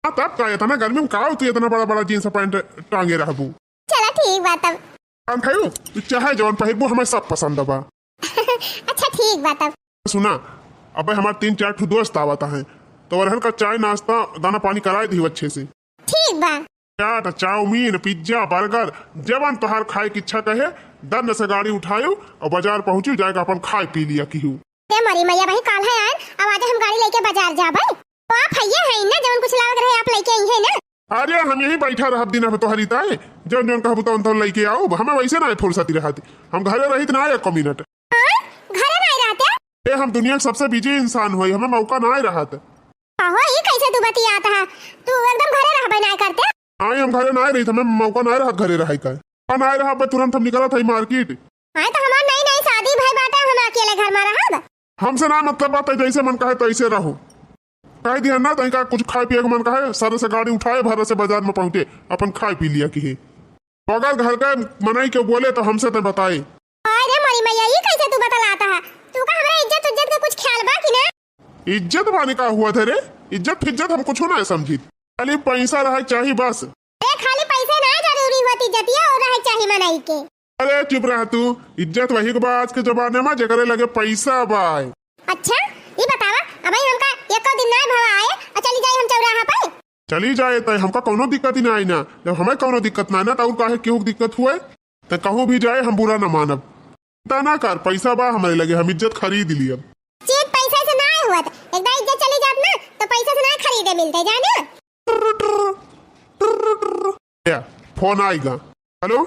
हाँ, तब का, इतना गर्मी में का तू इतना बड़ा बड़ा jeans pant टांगे रहबू? चला ठीक बा तब। हम खायू, तू चाहे जौन पहिरबू, हमें सब पसंद बा। अच्छा ठीक बा तब। सुना, अबे हमार तीन चार ठो दोस्त आवत हैं, तो ओरहन का चाय नाश्ता दाना पानी कराए दिहू अच्छे से। ठीक बा। चाट, चाउमीन, पिज्जा, बर्गर, जवन तोहार खाए की इच्छा कहे, दन से गाड़ी उठायू और बाजार पहुँचू, जाके अपन खाए पी लिया किहू। ए मोरी मैया, वही काल है आयन, अब आज हम गाड़ी लेके बाजार जाबे। तो आप हइये हैं ना, जवन कुछ लावे के रहे आप लेके आई हैं ना। अरे हम यहीं बैठा रहब दिन भर तोहरी ताए, जौन जौन कहबू तौन तौन लेके आऊ, हमें वैसे ना फुर्सत रहत, हम घरे रहित ना एको मिनट। हाँ? घरे नहीं रहते? ए हम दुनिया के सबसे busy इंसान होई, हमें मौका ना रहत। अहो, ई कैसे तू बतियात है? तू एकदम घरे रहबे ना करते? नहीं, हम घरे ना रहित, हमें मौका ना रहत घरे रहे का। ना रहब, तुरंत हम निकलत हई market। हाँ, तो हमार नई नई शादी भई बाटे, हम अकेले घर में रहब। हमसे ना मतलब बात है, जैसे मन कहे तैसे रहो। कह दिया ना, तनिका कुछ खाए पिए के मन कहे, सर से गाड़ी उठाए, भर से बाजार में पहुँचे, अपन खाए पी लिया किहे। अगर घर के मनई के बोले तो हमसे तो बताए। अरे मोरी मैया, ई कैसे तू बतलाता है? तू का हमरा इज्जत उज्जत के कुछ ख्याल बा कि ना? इज्जत माने का हुआ थे रे? इज्जत फिज्जत हम कुछ ना समझी। खाली पैसा रहे चाही बस। ए, खाली पैसे ना जरूरी होती, इज्जतिया और रहे चाही मनई के। अरे चुप रह तू, इज्जत वही के बा आज के जमाने में जेकरे लगे पैसा बा। अच्छा, ई बतावा, अबे हमका एको दिन ना भवा आए और चली जाई हम चौराहा पे। चली जाए तो हमका कौनो दिक्कत ही ना आई ना, जब हमें कौनो दिक्कत ना आई ना तो और काहे केहू के दिक्कत हुए? तो कहूँ भी जाए हम बुरा ना मानब। चिंता ना कर, पैसा बा हमारे लगे, हम इज्जत खरीद लियब। चीज पैसा से ना हुआ, एक बार इज्जत चली जात ना तो पैसा से ना खरीदे मिलते, जाने। या, फोन आएगा। हेलो,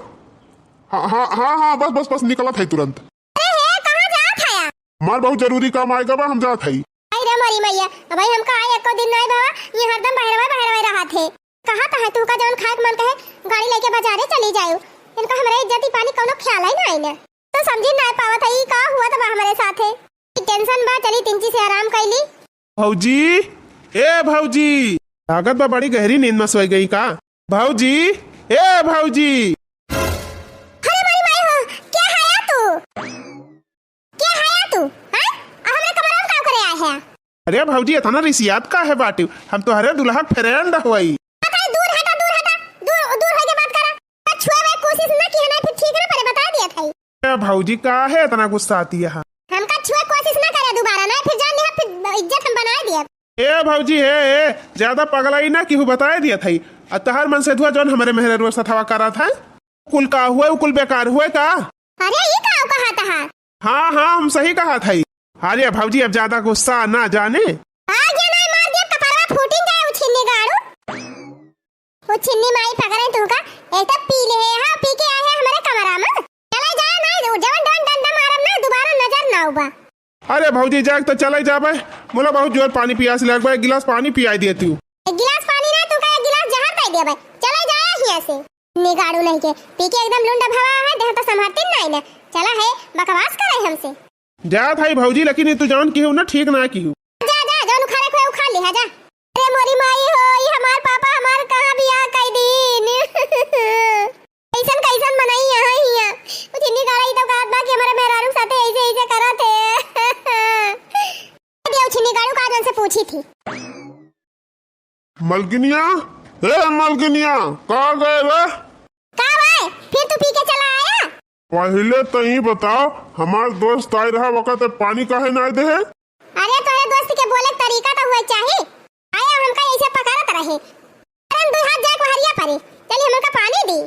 हाँ, हाँ, हाँ, हाँ, बस, बस, बस, निकलत है तुरंत। अरे हे, कहाँ जात है? हमार बहुत जरूरी काम आएगा बा, हम जात है। अरे मोरी मैया, अब भाई हमका आए एको दिन नाई बाबा, ये हरदम बहरवा, बहरवा रहा थे। कहा तो है तू का जवन खाए के मन कहे, गाड़ी लेके बाजारे चली जायु। इनका हमरे इज्जत पानी कौनो ख्याल है ना आईने। तो समझी ना पावत है, ई का हुआ तबा हमरे साथे। टेंशन बा, चली तिनची से आराम कैली। भौजी, ए भौजी, लागत बा बड़ी गहरी नींद में सोई गई का? भौजी, ए भौजी। अरे माई, माई हो, क्या है तू? क्या है तू? हाँ? आ हमरे कमरा में का करे आए है? अरे भौजी, इतना रिसियात का है बाटी? हम तोहरे दुल्हा के friend होई। अरे दूर हटा, दूर हटा, दूर, दूर होके बात करा। छुए में कोशिश ना की है ना, फिर ठीक ना पड़े, बता दिया था। ए भौजी, काहे इतना गुस्साती है? हमका छुए कोशिश ना करे दोबारा ना, फिर जान लिहा, फिर इज्जत हम बनाए दिया। ए भौजी, ए, ए, ज्यादा पगलाई ना केहू बताए दिया था। आ तहार मन से धुआ जौन हमरे मेहररुआ सथवा करा था, कुल का हुए, उ कुल बेकार हुए का? अरे, ये का कहा था? हाँ, हाँ, हम सही कहा था। अरे भौजी, अब ज्यादा गुस्सा ना जाने। आ गया ना, मार दिया, कपड़वा फूटिन जाए, उछिन्नी गाड़ू। वो छिन्नी माई पकड़े तुमका, एक तो पी ले है, हाँ, पी के आए है हमारे कमरा में। चला जाए ना, जवन डंडा मारब ना, दोबारा नजर ना उबा। अरे भौजी, जाए तो चले जाबे, मोला बहुत जोर पानी पियास लग बा, एक गिलास पानी पियाई देती हूँ। एक गिलास पानी ना, तुमका एक गिलास जहर दे देबे। चले जाए हियाँ से। निगाड़ू नहीं के, पी के एकदम लुंड भवा है, देह तो संभालती नहीं ना। चला है, बकवास करे हमसे। जा थाई भौजी, लेकिन ये तू जौन किहू ना, ठीक ना किहू। जा, जा, जौन उखाड़े को है, उखाड़ लिहा, जा। अरे मोरी माई हो, ये हमार पापा हमार कहाँ बियाह कई दीन? कैसन, कैसन मनई यहाँ हिया? कुछ इन्हीं गाड़ा ही तो कहत बा कि हमारे मेहरारू साथे ऐसे, ऐसे करत है। दिया उछिन्नी गाड़ू का जौन से पूछी थी। मलकिनिया, ए मलकिनिया, कहाँ गए रे? का भाई, फिर तू पी के चला आया? पहिले तो ई बताओ, हमार दोस्त आए रहा वक्त पानी काहे ना दे है? अरे तोरे दोस्त के बोले के तरीका तो हुआ चाही। आया हमका ऐसे पकड़त रहे। अरे दो हाथ जाए को हरिया परे, चली हमका पानी दी।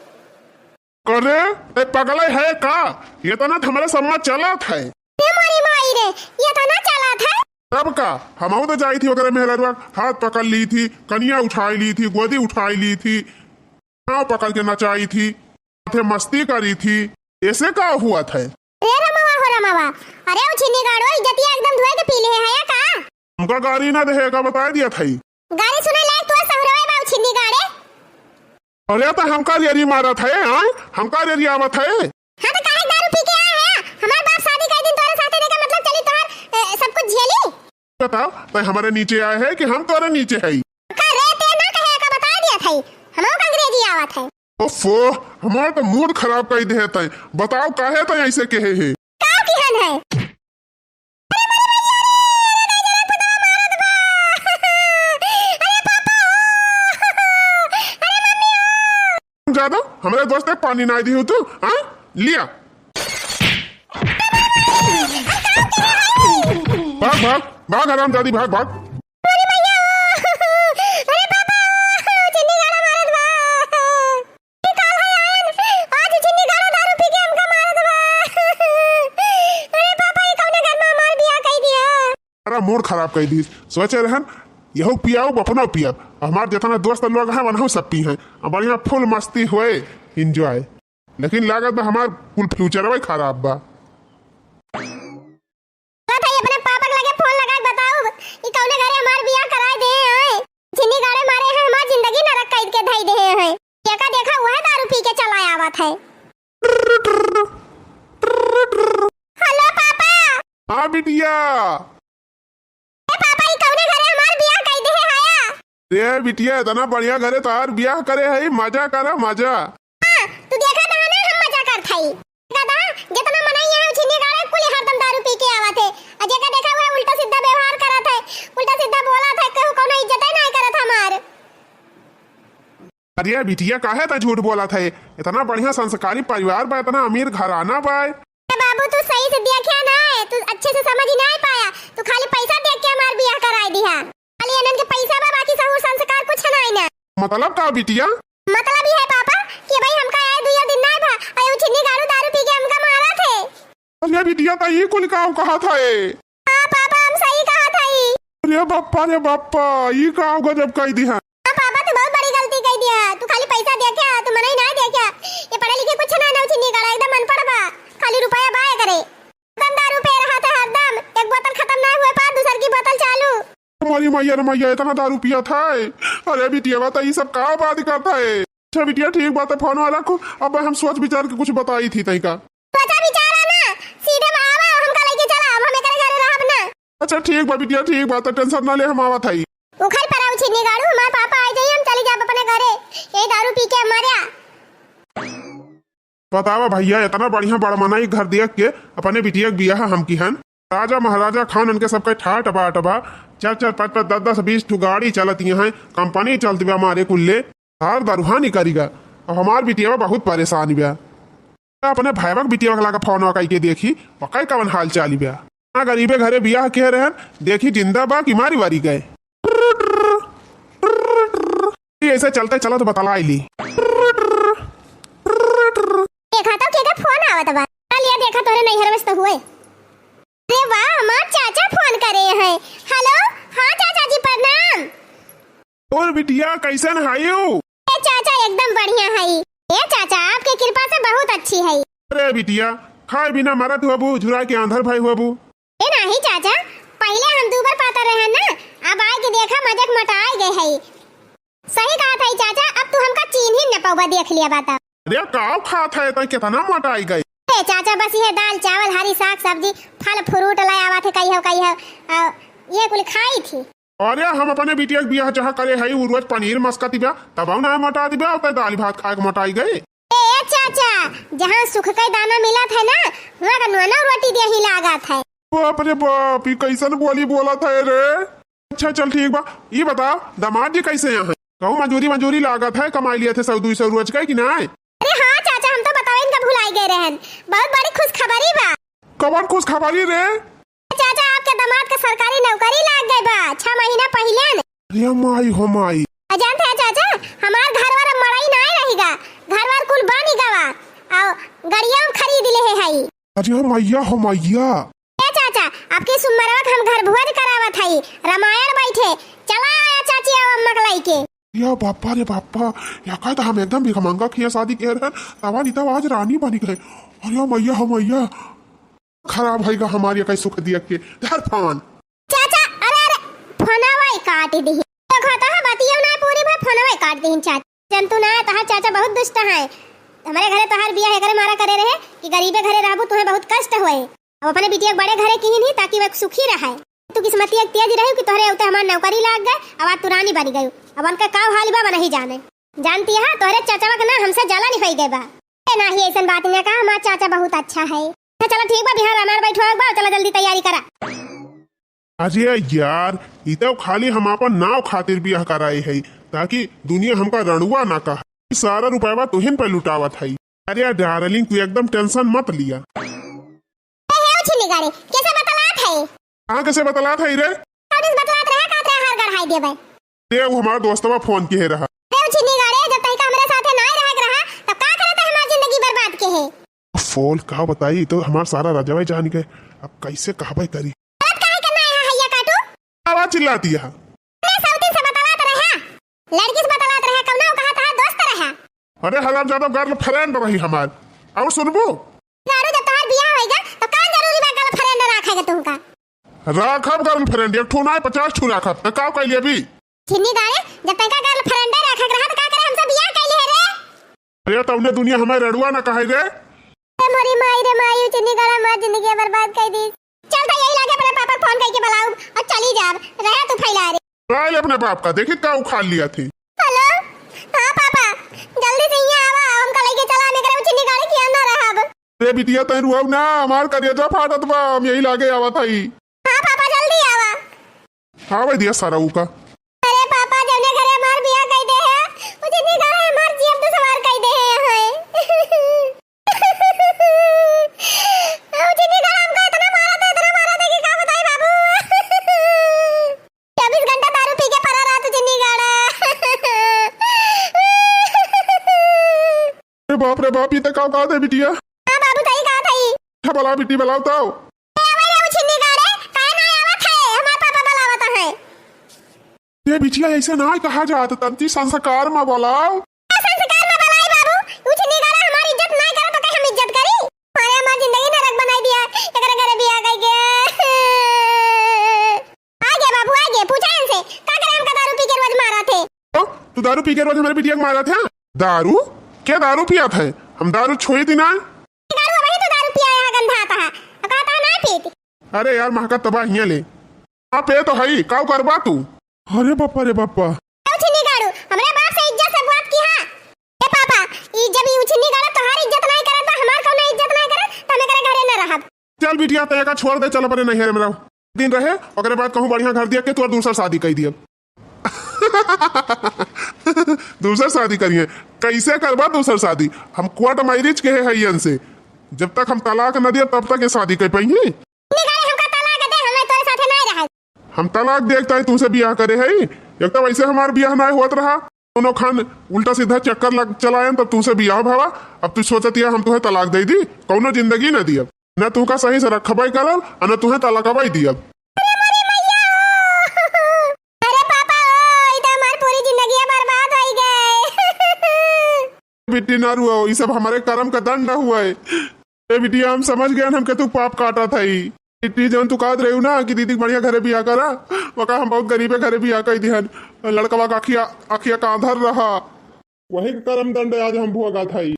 करे, ए पगले है का? ये तो ना हमारे सम्मा चलत है। ए मोरी माई रे, ये तो ना चलत है। तब का, हमहू तो जाई थी ओकरे मेहररुआ, हाथ पकड़ ली थी, कनिया उठाई ली थी, गोदी उठाई ली थी, पाँव पकड़ के नचाई थी, साथे मस्ती करी थी, ऐसे का हुआ था? ए रमवा हो रमवा, अरे उछिन्नी गाड़ो, इज्जतिया एकदम धोए के पी ले है या का? हमका गाड़ी ना देहे का बताए दिया था। गाड़ी सुने लायक तोर सहुरवे बा उछिन्नी गाड़े। अरे तो हमका रेरी मारत है, हाँ? हमका रेरी आवत है। हाँ तो काहे दारू पी के आए है? हमार बाप शादी कई दिन तोरे साथे देखे, मतलब चली तोहार, ए, सब कुछ झेली? बताओ, तै हमारे नीचे आए है कि हम तोरे नीचे है? का रे, ते ना कहे का बता दिया था, हमहू का अंग्रेजी आवत है। ओफो, हमार तो मूड खराब कर दे है तै। बताओ काहे तै ऐसे कहे है? का किहन है? अरे मोरी मैया रे, अरे नहीं जरा पुतवा मारत बा। अरे पापा हो, अरे मम्मी हो। ज्यादा हमरे दोस्त के पानी ना दी हो तू, हाँ? लिया। भाग, भाग, भाग, हरामजादी, भाग, भाग। अरे भैया, अरे पापा, चिन्नी गाड़ा मारत बा। ई काल है आयन, आज चिन्नी गाड़ा दारू पी के हमका मारत बा। अरे पापा, ई कौने घर में हमार बियाह कई दिया? अरे मूड खराब कई दी। सोचे रहन, यहू पियाऊ, अपना पियाब। हमार जितना दोस्त लोग हैं, वनहू सब पी हैं। अब बढ़िया full मस्ती होए, enjoy। लेकिन लागत बा हमार कुल future भाई खराब बा। बात है, अपने पापा के लगे फोन लगा के बताओ, ई कौने घरे हमार बियाह कराए दे हैं? चिन्नी गाड़े मारे हैं, हमार जिंदगी नरक कैद के धई दे हैं। देखा, देखा, वह दारू पी के चला आवत है। हेलो पापा। हाँ बिटिया। ए पापा, ई कौने घरे हमार बियाह कई दे है हाया? रे बिटिया, इतना बढ़िया घरे तोहार बियाह करे है, मजा करा, मजा। हाँ, तू देखा था ना, हम मजा करत हई। देखा था, जितना मनई है, उछिन्नी गाड़े कुल हरदम दारू पी के आवत है। आ जेका देखा, वह उल्टा सीधा व्यवहार करत है, उल्टा सीधा बोलत है, केहू कौनो इज्जत ही नहीं करत हमार। अरे बिटिया, काहे त झूठ बोलत है? इतना बढ़िया संस्कारी परिवार बा, इतना अमीर घराना बा। ए बाबू, तू सही से देखा ना है, तू अच्छे से समझ ही नहीं पाया। तू खाली पैसा देख के हमार बियाह कराए दिहा। खाली इन्हन के पैसा बा, बाकी सहूर संस्कार कुछ नहीं ना। मतलब का बिटिया? मतलब ई है पापा कि भाई हमका आए दुइया दिन नहीं भा, अरे उछिन्नी गाड़ू दारू पी के हमका मारत है। अरे बिटिया, त ई कुल का कहत है? हाँ पापा, हम सही कहत हई। अरे बाप्पा रे बाप्पा, ई का गजब कई दिहा। हाँ पापा, तू बहुत बड़ी गलती कई दिया। तू खाली पैसा देखा, तू मनई ना देखा। ये पढ़े लिखे कुछ ना, ना चिन्नी गाड़ा एकदम अनपढ़ बा, खाली रुपया बा एकरे। दुकानदार रुपये रहा था हरदम, एक बोतल खत्म ना हुए पार, दूसर की बोतल चालू। हमारी मैया रे मैया, इतना दारू पिया था। अरे बिटिया, बता, ये सब का बात करता है? अच्छा बिटिया, ठीक बात है, फोन वाला को अब हम सोच विचार के कुछ बताई थी तई का। सोचा विचारा ना, सीधे में आवा, हमका लेके चला, अब हम एकरे घरे रहब ना। अच्छा ठीक बा बिटिया, ठीक बात है, टेंशन ना ले, हम आवत हई। उखल पर आऊ चिन्नी गाड़ू, हमार पापा आ जाई, हम चली जाब अपने घरे। यही दारू पी के मर्या। बतावा भैया, इतना बढ़िया बड़मनाई घर देख के अपने बिटिया के बियाह हम किहन। राजा महाराजा खान इनके सबके ठाट बाट बा। चार चार पाँच पाँच दस दस बीस ठो गाड़ी चलत हैं, कंपनी चलत बा हमारे कुल्ले। सार दरुहानी करीगा। अब हमार बिटिया बहुत परेशान बा। अपने भाईवा के बिटिया के लाके फोन कई के देखी, पकाई कवन हाल चाल बा। ना गरीबे घरे बियाह के रहन, देखी जिंदा बा कि मारी वारी गए। ये ऐसे चलते चलत बतलाई ली। देखा तो केकर फोन आवत बा। चल ये देखा तोरे नैहर में से तो हुए। अरे वाह, हमार चाचा फोन करे हैं। हेलो, हाँ चाचा जी प्रणाम। और बिटिया कैसन हायू? ए चाचा एकदम बढ़िया हई। ए चाचा आपके कृपा से बहुत अच्छी हई। अरे बिटिया, खाए बिना मरत हुआ बू, झुरा के आंधर भाई हुआ बू। ए नाही चाचा, पहिले हम दूबर पातर रहन ना, अब आए के देखा मजक मोटाई गए हई। सही कहत हई चाचा, अब तू हमका चीन्ही न पउबा, देख लिया बात। अरे काव खात है, तै कितना मोटाई गई? ए चाचा, बस ये दाल चावल, हरी साग सब्जी, फल फ्रूट ले आवत है, कहियो कहियो, आ, ये कुल खाई थी। अरे हम अपने बिटिया के बियाह जहाँ करे हई, उ रोज पनीर मस्का दिबा, तब ना मोटा दिबा, अब तै दाल भात खाए के मोटाई गई। ए चाचा, जहाँ सुख के दाना मिलत है ना, वहाँ का नोना रोटी देही लागत है। बाप रे बाप, ई कैसन बोली बोलत है रे? अच्छा चल ठीक बा, ई बता, दामाद जी कैसे हैं? कहूँ मजूरी मजूरी लागत है, कमाई लिया थे सौ दुई सौ रोज का कि नाय? अरे हाँ चाचा, हम तो बतावे इनका भुलाई गए रहन, बहुत बड़ी खुशखबरी बा। कवन खुशखबरी रे? चाचा, आपके दामाद के सरकारी नौकरी लाग गए बा, छह महीना पहिले न। अरे माई हो माई। आ जानत है चाचा, हमार घर वार अब मड़ई नाय रहिगा, घर वार कुल बन गवा, और गड़िया हम खरीद ले है हई। अरे मैया हो मैया। ए चाचा, आपके सुमरवा के हम घर भोज करावत हई, रामायण बैठे, चला आया चाची और अम्मा के लइके। या बापा रे बापा, या का तो हम एकदम भिखमंगा खिया शादी किए रहन, तवा नहीं तवा आज रानी बनी गए। अरे मैया हो मैया, खराब होइगा हमारी कई सुख दिया के। धर फोन। चाचा, अरे, अरे, फोनवा ही काट दिही। देखो तो, बतियो ना पूरी भर, फोनवा ही काट दिही चाचा। जंतु ना, तोहार चाचा बहुत दुष्ट है। हमारे घरे तोहार बियाह एकरे मारा करे रहे कि गरीबे घरे रहबू, तुम्हें बहुत कष्ट होए। अब अपने बिटिया के बड़े घरे किहिन ही, ताकि वह सुखी रहे। तू किस्मतिया के तेज रही कि तोहरे उते हमार नौकरी लाग गए, अब आज तू रानी बन गई। अब उनका का हाल बा, नहीं जाने। जानती है, तोहरे चाचवा के ना हमसे जलन होई गए बा। ए, नाही, ऐसन बात ना कहा, हमार चाचा बहुत अच्छा है। अच्छा, चलो ठीक बा, बिहान रामायण बैठवा बा, चलो जल्दी तैयारी करा। अरे यार, ई तो खाली हम अपन नाव खातिर बियाह कराए है, ताकि दुनिया हमका रड़ुआ ना कहा। ई सारा रुपया तुहिन पे लुटावत है। अरे यार डार्लिंग, तू एकदम टेंशन मत लिया। ए, हे उछिन्नी गाड़े, कैसे बतलात है? हाँ, कैसे बतलात है रे? कौन इस बतलात रहा, कात रहा, हार गढ़ाई देबे। ते उ हमार दोस्तवा फोन किहे रहा। अरे उछिन्नी गाड़े, जब तहिका हमरे साथे नाय रहे के रहा, तब का करत है हमार जिंदगी बर्बाद के है? फोन का बताई, तो हमार सारा रजवा जान गए। अब कैसे कहबे करी? गलत काहे के नाय है हैया काटू? आवाज चिल्लाती है। अपने सौतीन से बतलात रहा, लड़की से बतलात रहा, कौनो कहा तहा दोस्त रहा। अरे हरामजादा, गर्लफ्रेंड रही हमार। और सुनबू? गाड़ू, जब तोहार बियाह होइगा, तो का जरूरी बा गर्लफ्रेंड राखे के तुमका? राखब गर्लफ्रेंड, एक ठो नाय, पचास ठो राखब। तो का कैली अभी? छिन्नी गाड़े, जब तैका गर्लफ्रेंड राखे के रहा, तो का करे हमसे बियाह कैली है रे? अरे, तौने दुनिया हमें रड़ुआ ना कहे रे। ए मोरी माई रे माई, उ छिन्नी गाड़ा हमार जिंदगी बर्बाद कर दी। चल त यही लागे अपने पापा फोन करके बुलाऊ और चली जाब। रहा तू फैला रे। काल अपने बाप का देखी का उखाड़ लिया थी। हेलो, हाँ पापा, जल्दी से यहाँ आवा, हमका लेके चला, हम एकरे उछिन्नी गाड़े के अंदर रहब। रे बिटिया, तैं रुआऊ ना, हमार करेजा फाटत बा, हम यही लागे आवत हई। हाँ पापा, जल्दी आवा। हाँ भाई दिया सारा ऊ का। अरे पापा, जौने घरे हमार बियाह कई दे है, उछिन्नी गाड़े हमार जियब दुश्वार कई दे है। उछिन्नी गाड़े हमका इतना मारा था, इतना मारा था कि का बताई बाबू। चौबीस घंटा दारू पी के पड़ा रहा तू चिन्नी गाड़ा। अरे बाप रे बाप, ये तो का बात है बिटिया? हाँ बाबू, सही कहा था ई। अच्छा, बुलाओ बिट्टी, बुलाओ तो। ए, अबे रे, उछिन्नी गाड़े, काहे ना आवत है? हमार पापा बुलावत है। ये बिटिया, ऐसे ना कहा जात, तंती संस्कार में बुलाओ। संस्कार में बुलाई बाबू, उछिन्नी गाड़ा हमारी इज्जत ना करत, तो कहे हम तू दारू पी के रोज हमरे बिटिया के मारत है। दारू? क्या दारू पियत है? हम दारू छुई थी ना। दारू, वही तो दारू पिया है, गंधा आता है। अब कहता है ना पीती। अरे यार, महका तबाह हियाँ ले। आप ए तो हई, काऊ करबा तू? अरे बापा रे बापा। ए उछिन्नी गाड़ू, हमरे बाप से इज्जत से बात की हा। ए पापा, ई जब ई उछिन्नी गाड़ा तोहार इज्जत नहीं करे, तो हमार कौनो इज्जत नहीं करे, तो हम एकरे घरे न रहब। चल बिटिया, तो एका छोड़ दे, चल अपने नैहर में रहो। दिन रहे, ओकरे बाद कहूँ बढ़िया घर दिया के तोर दूसर शादी कई दिया। दूसर शादी करिए? कैसे करबा दूसर शादी? हम court marriage के है हइयन से, जब तक हम तलाक न दिया तब तक ये शादी कर पाएंगे। निकाले हमका तलाक दे, हमें तोरे साथे ना रहे। हम तलाक देख ताई तुमसे बियाह करे है, एक तो वैसे हमार बियाह ना होत रहा, दोनों खान उल्टा सीधा चक्कर लग चलायन तब तुमसे बियाह भवा। अब तू सोचत या हम तुहे तलाक दे दी, कौनो जिंदगी न दियब, न तुमका सही से रखबाई करब और न तुहे तलाकबाई दियब। अरे पापा ओ, ई तो हमार पूरी जिंदगी बर्बाद हो गए। बिट्टी ना रुआ, ई सब हमारे कर्म का दंड हुआ है। ए बिटिया, हम समझ गए, हमके तू पाप काटा था ई। बिट्टी, जौन तू कहत रही ना कि दीदी के बढ़िया घरे बियाह करा, वका हम बहुत गरीबे घरे बियाह कर दिहन। लड़कवा का अखिया, अखिया का आंधर रहा, वही के कर्म दंड आज हम भोगा था ई।